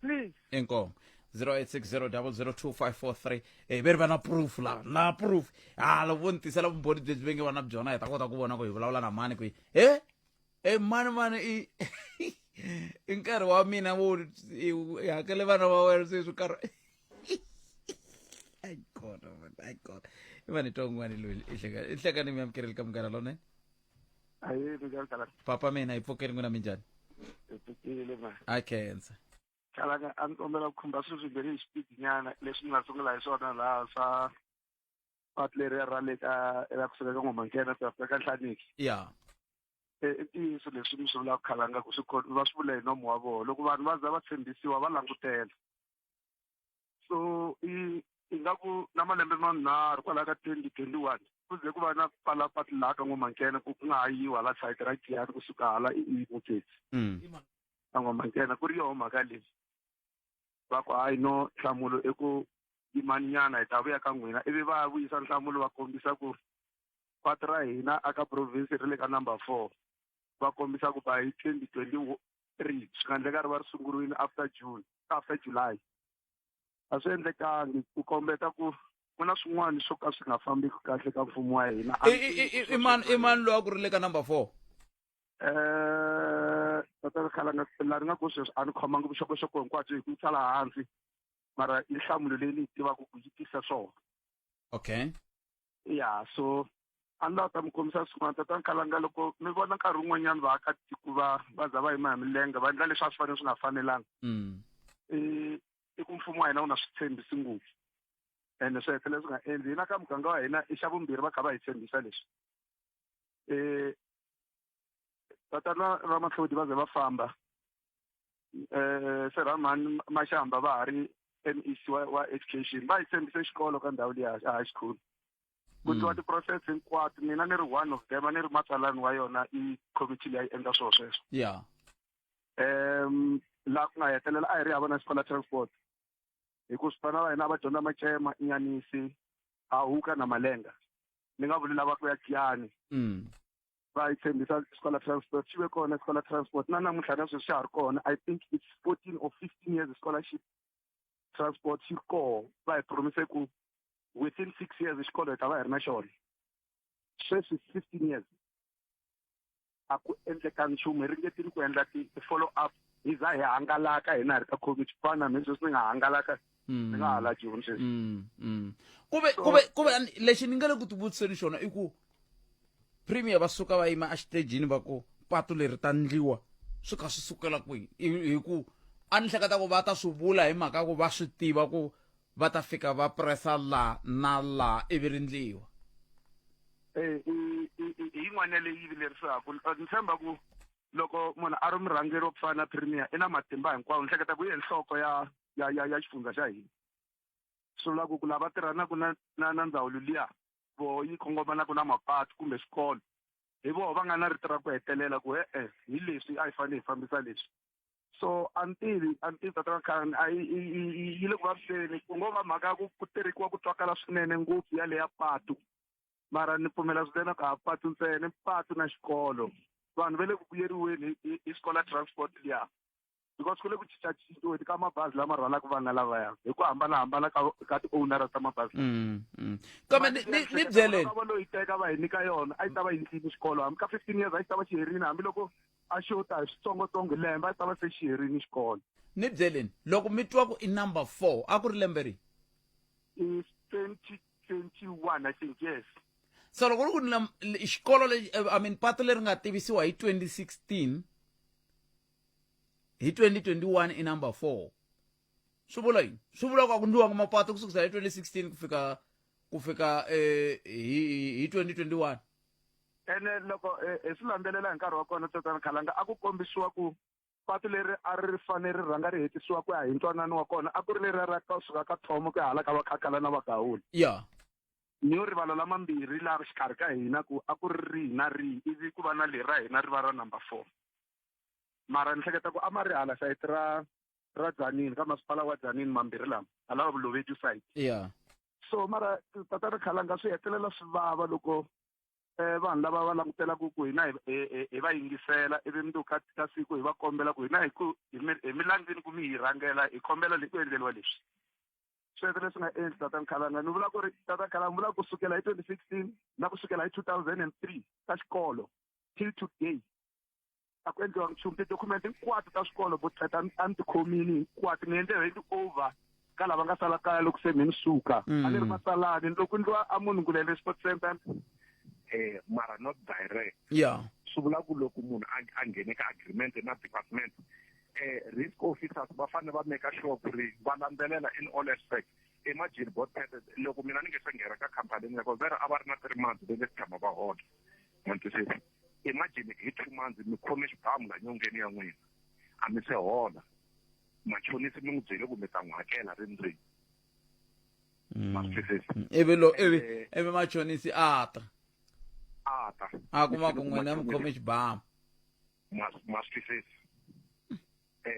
please inkomo 0860002543 eh ve ri va na proof la na proof ha loko vo ni tisela vumbhoni lebyi va nge va na byona hi ta kota ku vona ku hi vulavula na mani ku he e mani mani i i nkarhi wa mina wo i hakele vana va wena sweswi nkarhi ayi kona man ayi kona i va ni twa un'wana loyi i hleka i hleka ni mi amukeleli ka munghana lonene Ahee, minjhani Kalanga? Papa mina hi pfukeni n'wina minjhani? Hi pfukile ma. A khensa. Kalanga a ni kombela ku khumba swilo swimbirhi hi xipidi nyana leswi ni nga sungula hi swona laha swa patu leriya ra le ka ra kusuka ka N'wamankena ku ya fika ka Nhlaniki. Ya. E, i ntiyiso leswi mi swi vulaka Khalanga ku swi va swi vula hi nomu wa vona loko vanhu va za va tshembisiwa va langutela. So i ingaku na malembe manharhu kwalaho ka 2021 ku ze ku va na pfala patu laha ka N'wamankena ku ku nga ha yiwi hala sayiti ra Giyani kusuka hala i Mutsetsi mm. ka N'wamankena ku ri yoho mhaka leyi va ku hayi no nhlamulo i ku yimani nyana hi ta vuya ka n'wina ivi va vuyisa nhlamulo va kombisa ku patu ra hina aka province ri le ka number four va kombisa ku by 2023 swi nga endleka ri va ri sunguriwile after June after July a swi endlekangi ku kombeta ku ku na swin'wana swo ka swi nga fambiki kahle ka mfumo wa hina i mani i mani loyi a ku ri le ka number four eh tata khalanga la ri nga ku sweswi a ni khomangi vuxokoxoko hinkwabyo hi ku yi tsala hansi mara i nhlamulo leyi ni yi tivaka ku yi tisa swona okay ya so a ni lava ta mi kombisa swin'wana tata nkalanga loko mi vona nkarhi wun'wanyana vaakatiko va va za va yima hi milenge va endla leswi a swi fanele swi nga fanelanga mm. i i ku mfumo wa hina wu na swi tshembisi ngopfu ene swi hetelela swi nga endli hina ka muganga wa hina i xa vumbirhi va kha va hi tshembisa leswi um tatana ramatlhodi va ze va famba um se Mashamba va ha ri MEC wa, wa education va hi tshembise xikolo ka ndhawu liya a high school ku ndliwa mm. ti-process hinkwato mina ni ri one of them a ni ri matsalani wa yona i committee leyi endla swona sweswo yeah um laha ku nga hetelela a hi ri hava na scholar transport hi ku swipana va hina a va dyondza macema inyanisi ahuka na malenga ni nga vuli lava ku ya giyani mm. Va yi tshembisa scholar transport xi ve kona scholar transport na namuntlha na sweswi xa ha ri kona i think it's 14 or 15 years scholarship transport xi ri koho va hi promise ku within six years xikolo hi ta va hi ri na xona sweswi 15 years a ku endleka nchumu hi ringetile ku endla ti-follow up hi za hi hangalaka hina hi ri ka committee ku fana na mina sweswi ni nga hangalaka ni nga hala joni sweswi mm, mm. kuve kuve kuve lexi ni nga le ku tivutiseni xona i ku premier va suka va yima exitejini va ku patu leri ta ndliwa swi kha swi sukela kwihi hi ku a ni hleketa ku va ta swi vula hi mhaka ku va swi tiva ku va ta fika va pressa la na la ivi ri ndliwa eh, i yin'wana ya leyi yi vilerisaka. Ni tshemba ku loko munhu a ri murhangeri wa ku fana na premier i na matimba hinkwawo. Ni hleketa ku i nhloko ya ya ya ya xifundza xa hina. Swi vula ku ku lava tirhanaka na na na ndzawulo liya voho yi kongomanaka na mapatu kumbe swikolo hi voho va nga na rito ra ku hetelela ku e-e hi leswi a hi fanele hi fambisa leswi. So a ni tivi, a ni tivi tata Khani, a yi yi le ku vaviseni. Ku ngo va mhaka ya ku ku terekiwa ku twakala swinene ngopfu ya leya patu, mara ni pfumela swinene ku a patu ntsena, patu na xikolo. Vanhu va le ku vuyeriweni hi scholar transport liya, because ku le ku cincacinciweni ka mabazi lama rhwalaka vana lavaya hi ku hambanahambana ka ka ti-owner ta mabazi. Kambe ni byeleni, va lo yi teka va hi nyika yona, a yi ta va yi ndlini xikolo hambi ka 15 years a yi ta va xi herini, hambiloko a xo ta hi switsongotsongo lembe a yi ta va se xi herini xikolo. Ni byeleni, loko mi twa ku i number 4, a ku ri lembe rihi? I 2021, I think, yes. So loko ri ku xikolo lexi, I mean patu leri nga tivisiwa hi 2016, hi 2021 i number 4, swi vula yini? Swi vula ku a ku ndliwanga mapatu kusukisela hi 2016 ku fika hi 2021? Ene loko hi swi landzelela hi nkarhi wa kona, tatana Khalanga, a ku kombisiwa ku patu leri a ri fanele ri rhanga ri hetisiwa ku ya hi ntwanano wa kona a ku ri leri ra ka suka ka thomo ku ya hala ka vakhakhala na vagawula. Ni yo rivala lamambirhi laha xikarhi ka hina ku a ku ri rihi na rihi, ivi ku va na leri ra hina ri va ra number 4, mara ni hleketa ku a ma ri hala sayiti ra Dzanini, ka masipala wa Dzanini, mambirhi lama hala Vulovedu side. So mara tatana Khalanga, swi hetelela swi vava loko vanhu lava va langutelaka ku hina hi va yingisela, ivi mundzuku ka siku hi va kombela ku hina hi ku hi mi langini ku mi hi rhangela, hi kombela ku endleriwa leswi, swi hetelela swi nga endli. Tatana Khalanga, ni vula ku ri, tata Khalanga, ni vula ku sukela hi 2016 na ku sukela hi 2003 ka xikolo till today a ku endliwa nchumu. Tidocument hinkwato ta swikolo botata a ni ti khomini hinkwato, ni endle hand over ka lava nga sala kaya loko se mi ni suka. A ni ri matsalani loko ndliwa a munhu ngulele sport center. Mara not direct. Swi vula ku loko munhu a nghene ka agreement na department, risk officers va fanele va make sure ku ri va landzelela in all aspects. Imagine, bot loko mina ni nge se nghena ka company ya vera a va ri na 3 months va nge se tshama va hola. Ma twisisa? Imagine hi 2 months mi khome xibamu la nyongeni ya n'wina, a mi se hola, machonisi mi n'wi byele ku mi ta n'wi hakela rini rini. Ma swi twisisa? Ivi lo ivi machonisi a ta a ta a kuma ku n'wina mi khome xibamu. Ma swi twisisa?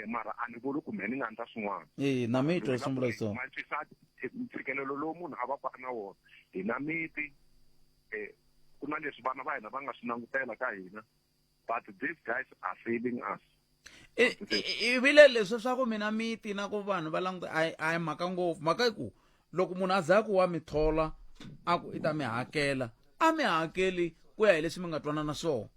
Mara a ni vuli ku mehe ni nga endla swin'wana. E na mi twa sungula so. Ma twisisa ntshikelelo lowu munhu a va ku a na wona? Hi na miti, ku na leswi vana va hina va nga swi langutela ka hina, but these guys are failing us. Ivile leswi swa ku mina miti na ku vanhu va languta a hi mhaka ngopfu. Mhaka i ku loko munhu a za ku wa mi thola, a ku i ta mi hakela, a mi hakeli ku ya hi leswi mi nga twanana swona.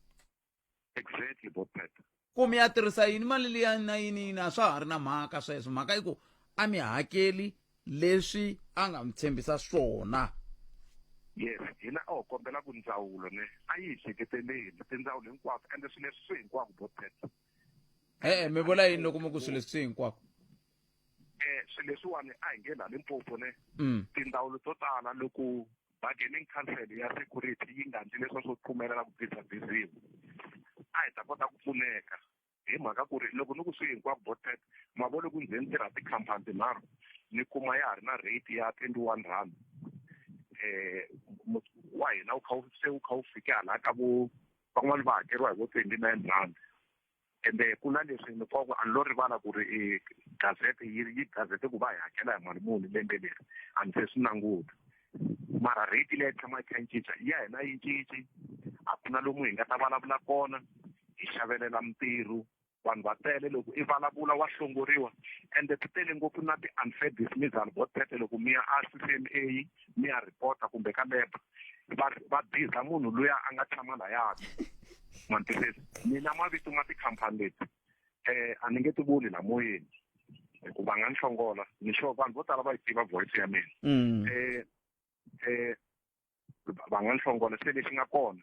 Exactly, Botpet. Ku mi ya tirhisa yini mali liya na yini yini, a swa ha ri na mhaka sweswo. Mhaka i ku a mi hakeli leswi a nga mi tshembisa swona. Yes, hina a ho kombela ku ndzawulo ne a yi hi hleketeleli, tindzawulo hinkwato, ende swilo leswi swi hinkwako, Botpet. E-e, mi vula yini loko mi ku swilo leswi swi hinkwako? Swilo leswiwani a hi nge laha Limpopo ne, tindzawulo to tala loko bargaining council ya security yi nga ndli leswa swo pfumelela ku bizabiziwa, a hi ta kota ku pfuneka, hi mhaka ku ri loko ni ku swi hinkwako, Botpet, ma vo loko nze ni tirha tikhampani tinharhu, ni kuma ya ha ri na rate ya R21, wa hina wu kha wu se wu kha wu fike hala ka vo van'wani va hakeriwa hi vo R29. Ende ku na leswi ni ku a ni lo rivala ku ri gazette yi gazette ku va hi hakela hi mali muni lembe leri, a ni se swi languta, mara rate leyi tshama yi kha yi cinca ya hina yi cinci. A ku na lomu hi nga ta vulavula kona hi xavelela mintirho. Vanhu va tele, loko i vulavula wa hlongoriwa, ende ti tele ngopfu na ti-unfair dismissal, Botpete. Loko mi ya a CCMA mi ya reporta kumbe ka labour, va biza munhu luya a nga tshama layani. Ma twisisa? Mina mavito ma tikhampani leti a ni nge ti vuli la moyeni hikuva nga ni hlongola. Ni sure vanhu vo tala va yi tiva voice ya mina. Va nga ni hlongola. Se lexi nga kona,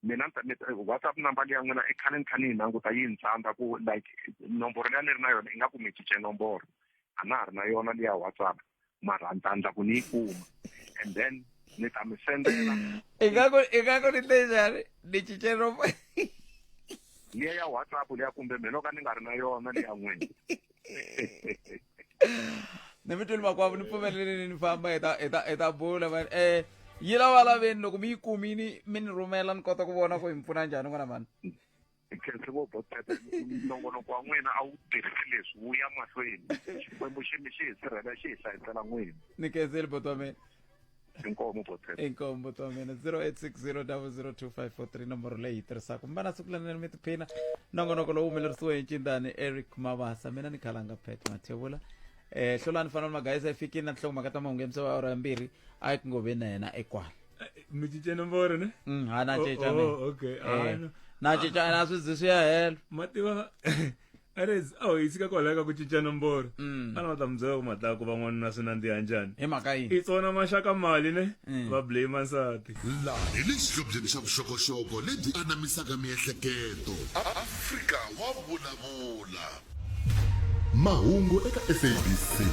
mina ni ta WhatsApp number leya n'wina i khale ni kha ni yi languta, yi ni tsandza ku like nomboro leya ni ri na yona, ingaku mi cince nomboro, a na ha ri na yona liya WhatsApp, mara ni ta endla ku ni yi kuma and then Ni ta mi sendela. Ingaku ingaku ni tle njhani? Ni cince ro Liya ya WhatsApp liya kumbe me no ka ni nga ri na yona liya n'wina. Ni mi twile makwavo ni pfumeleleni ni famba hi ta hi ta hi ta bula mani. Eh yi lava laveni loko mi yi kumini mi ni rhumela ni kota ku vona ku hi mi pfuna njhani n'wana mhani. Khensi vo Botete nongonoko wa n'wina a wu tirhisi leswi wu ya mahlweni. Xikwembu xi mi xi hi sirhela xi hi hlayisela n'wina. Ni khensile buti wa mina. Inkomu Botete. Inkomu buti wa mina 0860002543 nomboro leyi yi tirhisaka. Mi va na siku lerinene mi tiphina. Nongonoko lowu humelerisiwe hi Ncindani Eric Mabasa. Mina ni Khalanga Pat Mathebula. Eh Hlolani Fanele Magayisa yi fikile na tinhlokomhaka ta mahungu ya misava ya awara ya mbirhi a yi ku ngo ve na yena ekwala. Mi cince nomboro ne? Ha na cinca oh, mina. oh, okay. Ah, Eh, no. na cinca na swi zi swi ya hela. Mativa Ares, a wu yisika kwalaho ka ku cinca nomboro. A ni va ta mi byela ku matlaku van'wana na swi nandziha njhani. Hi mhaka yini? I tsona maxaka mali ne? Va blame nsati. Laha hi le xihlobyeni xa vuxokoxoko lebyi anamisaka miehleketo. Afrika wa vulavula. Mahungu eka SABC.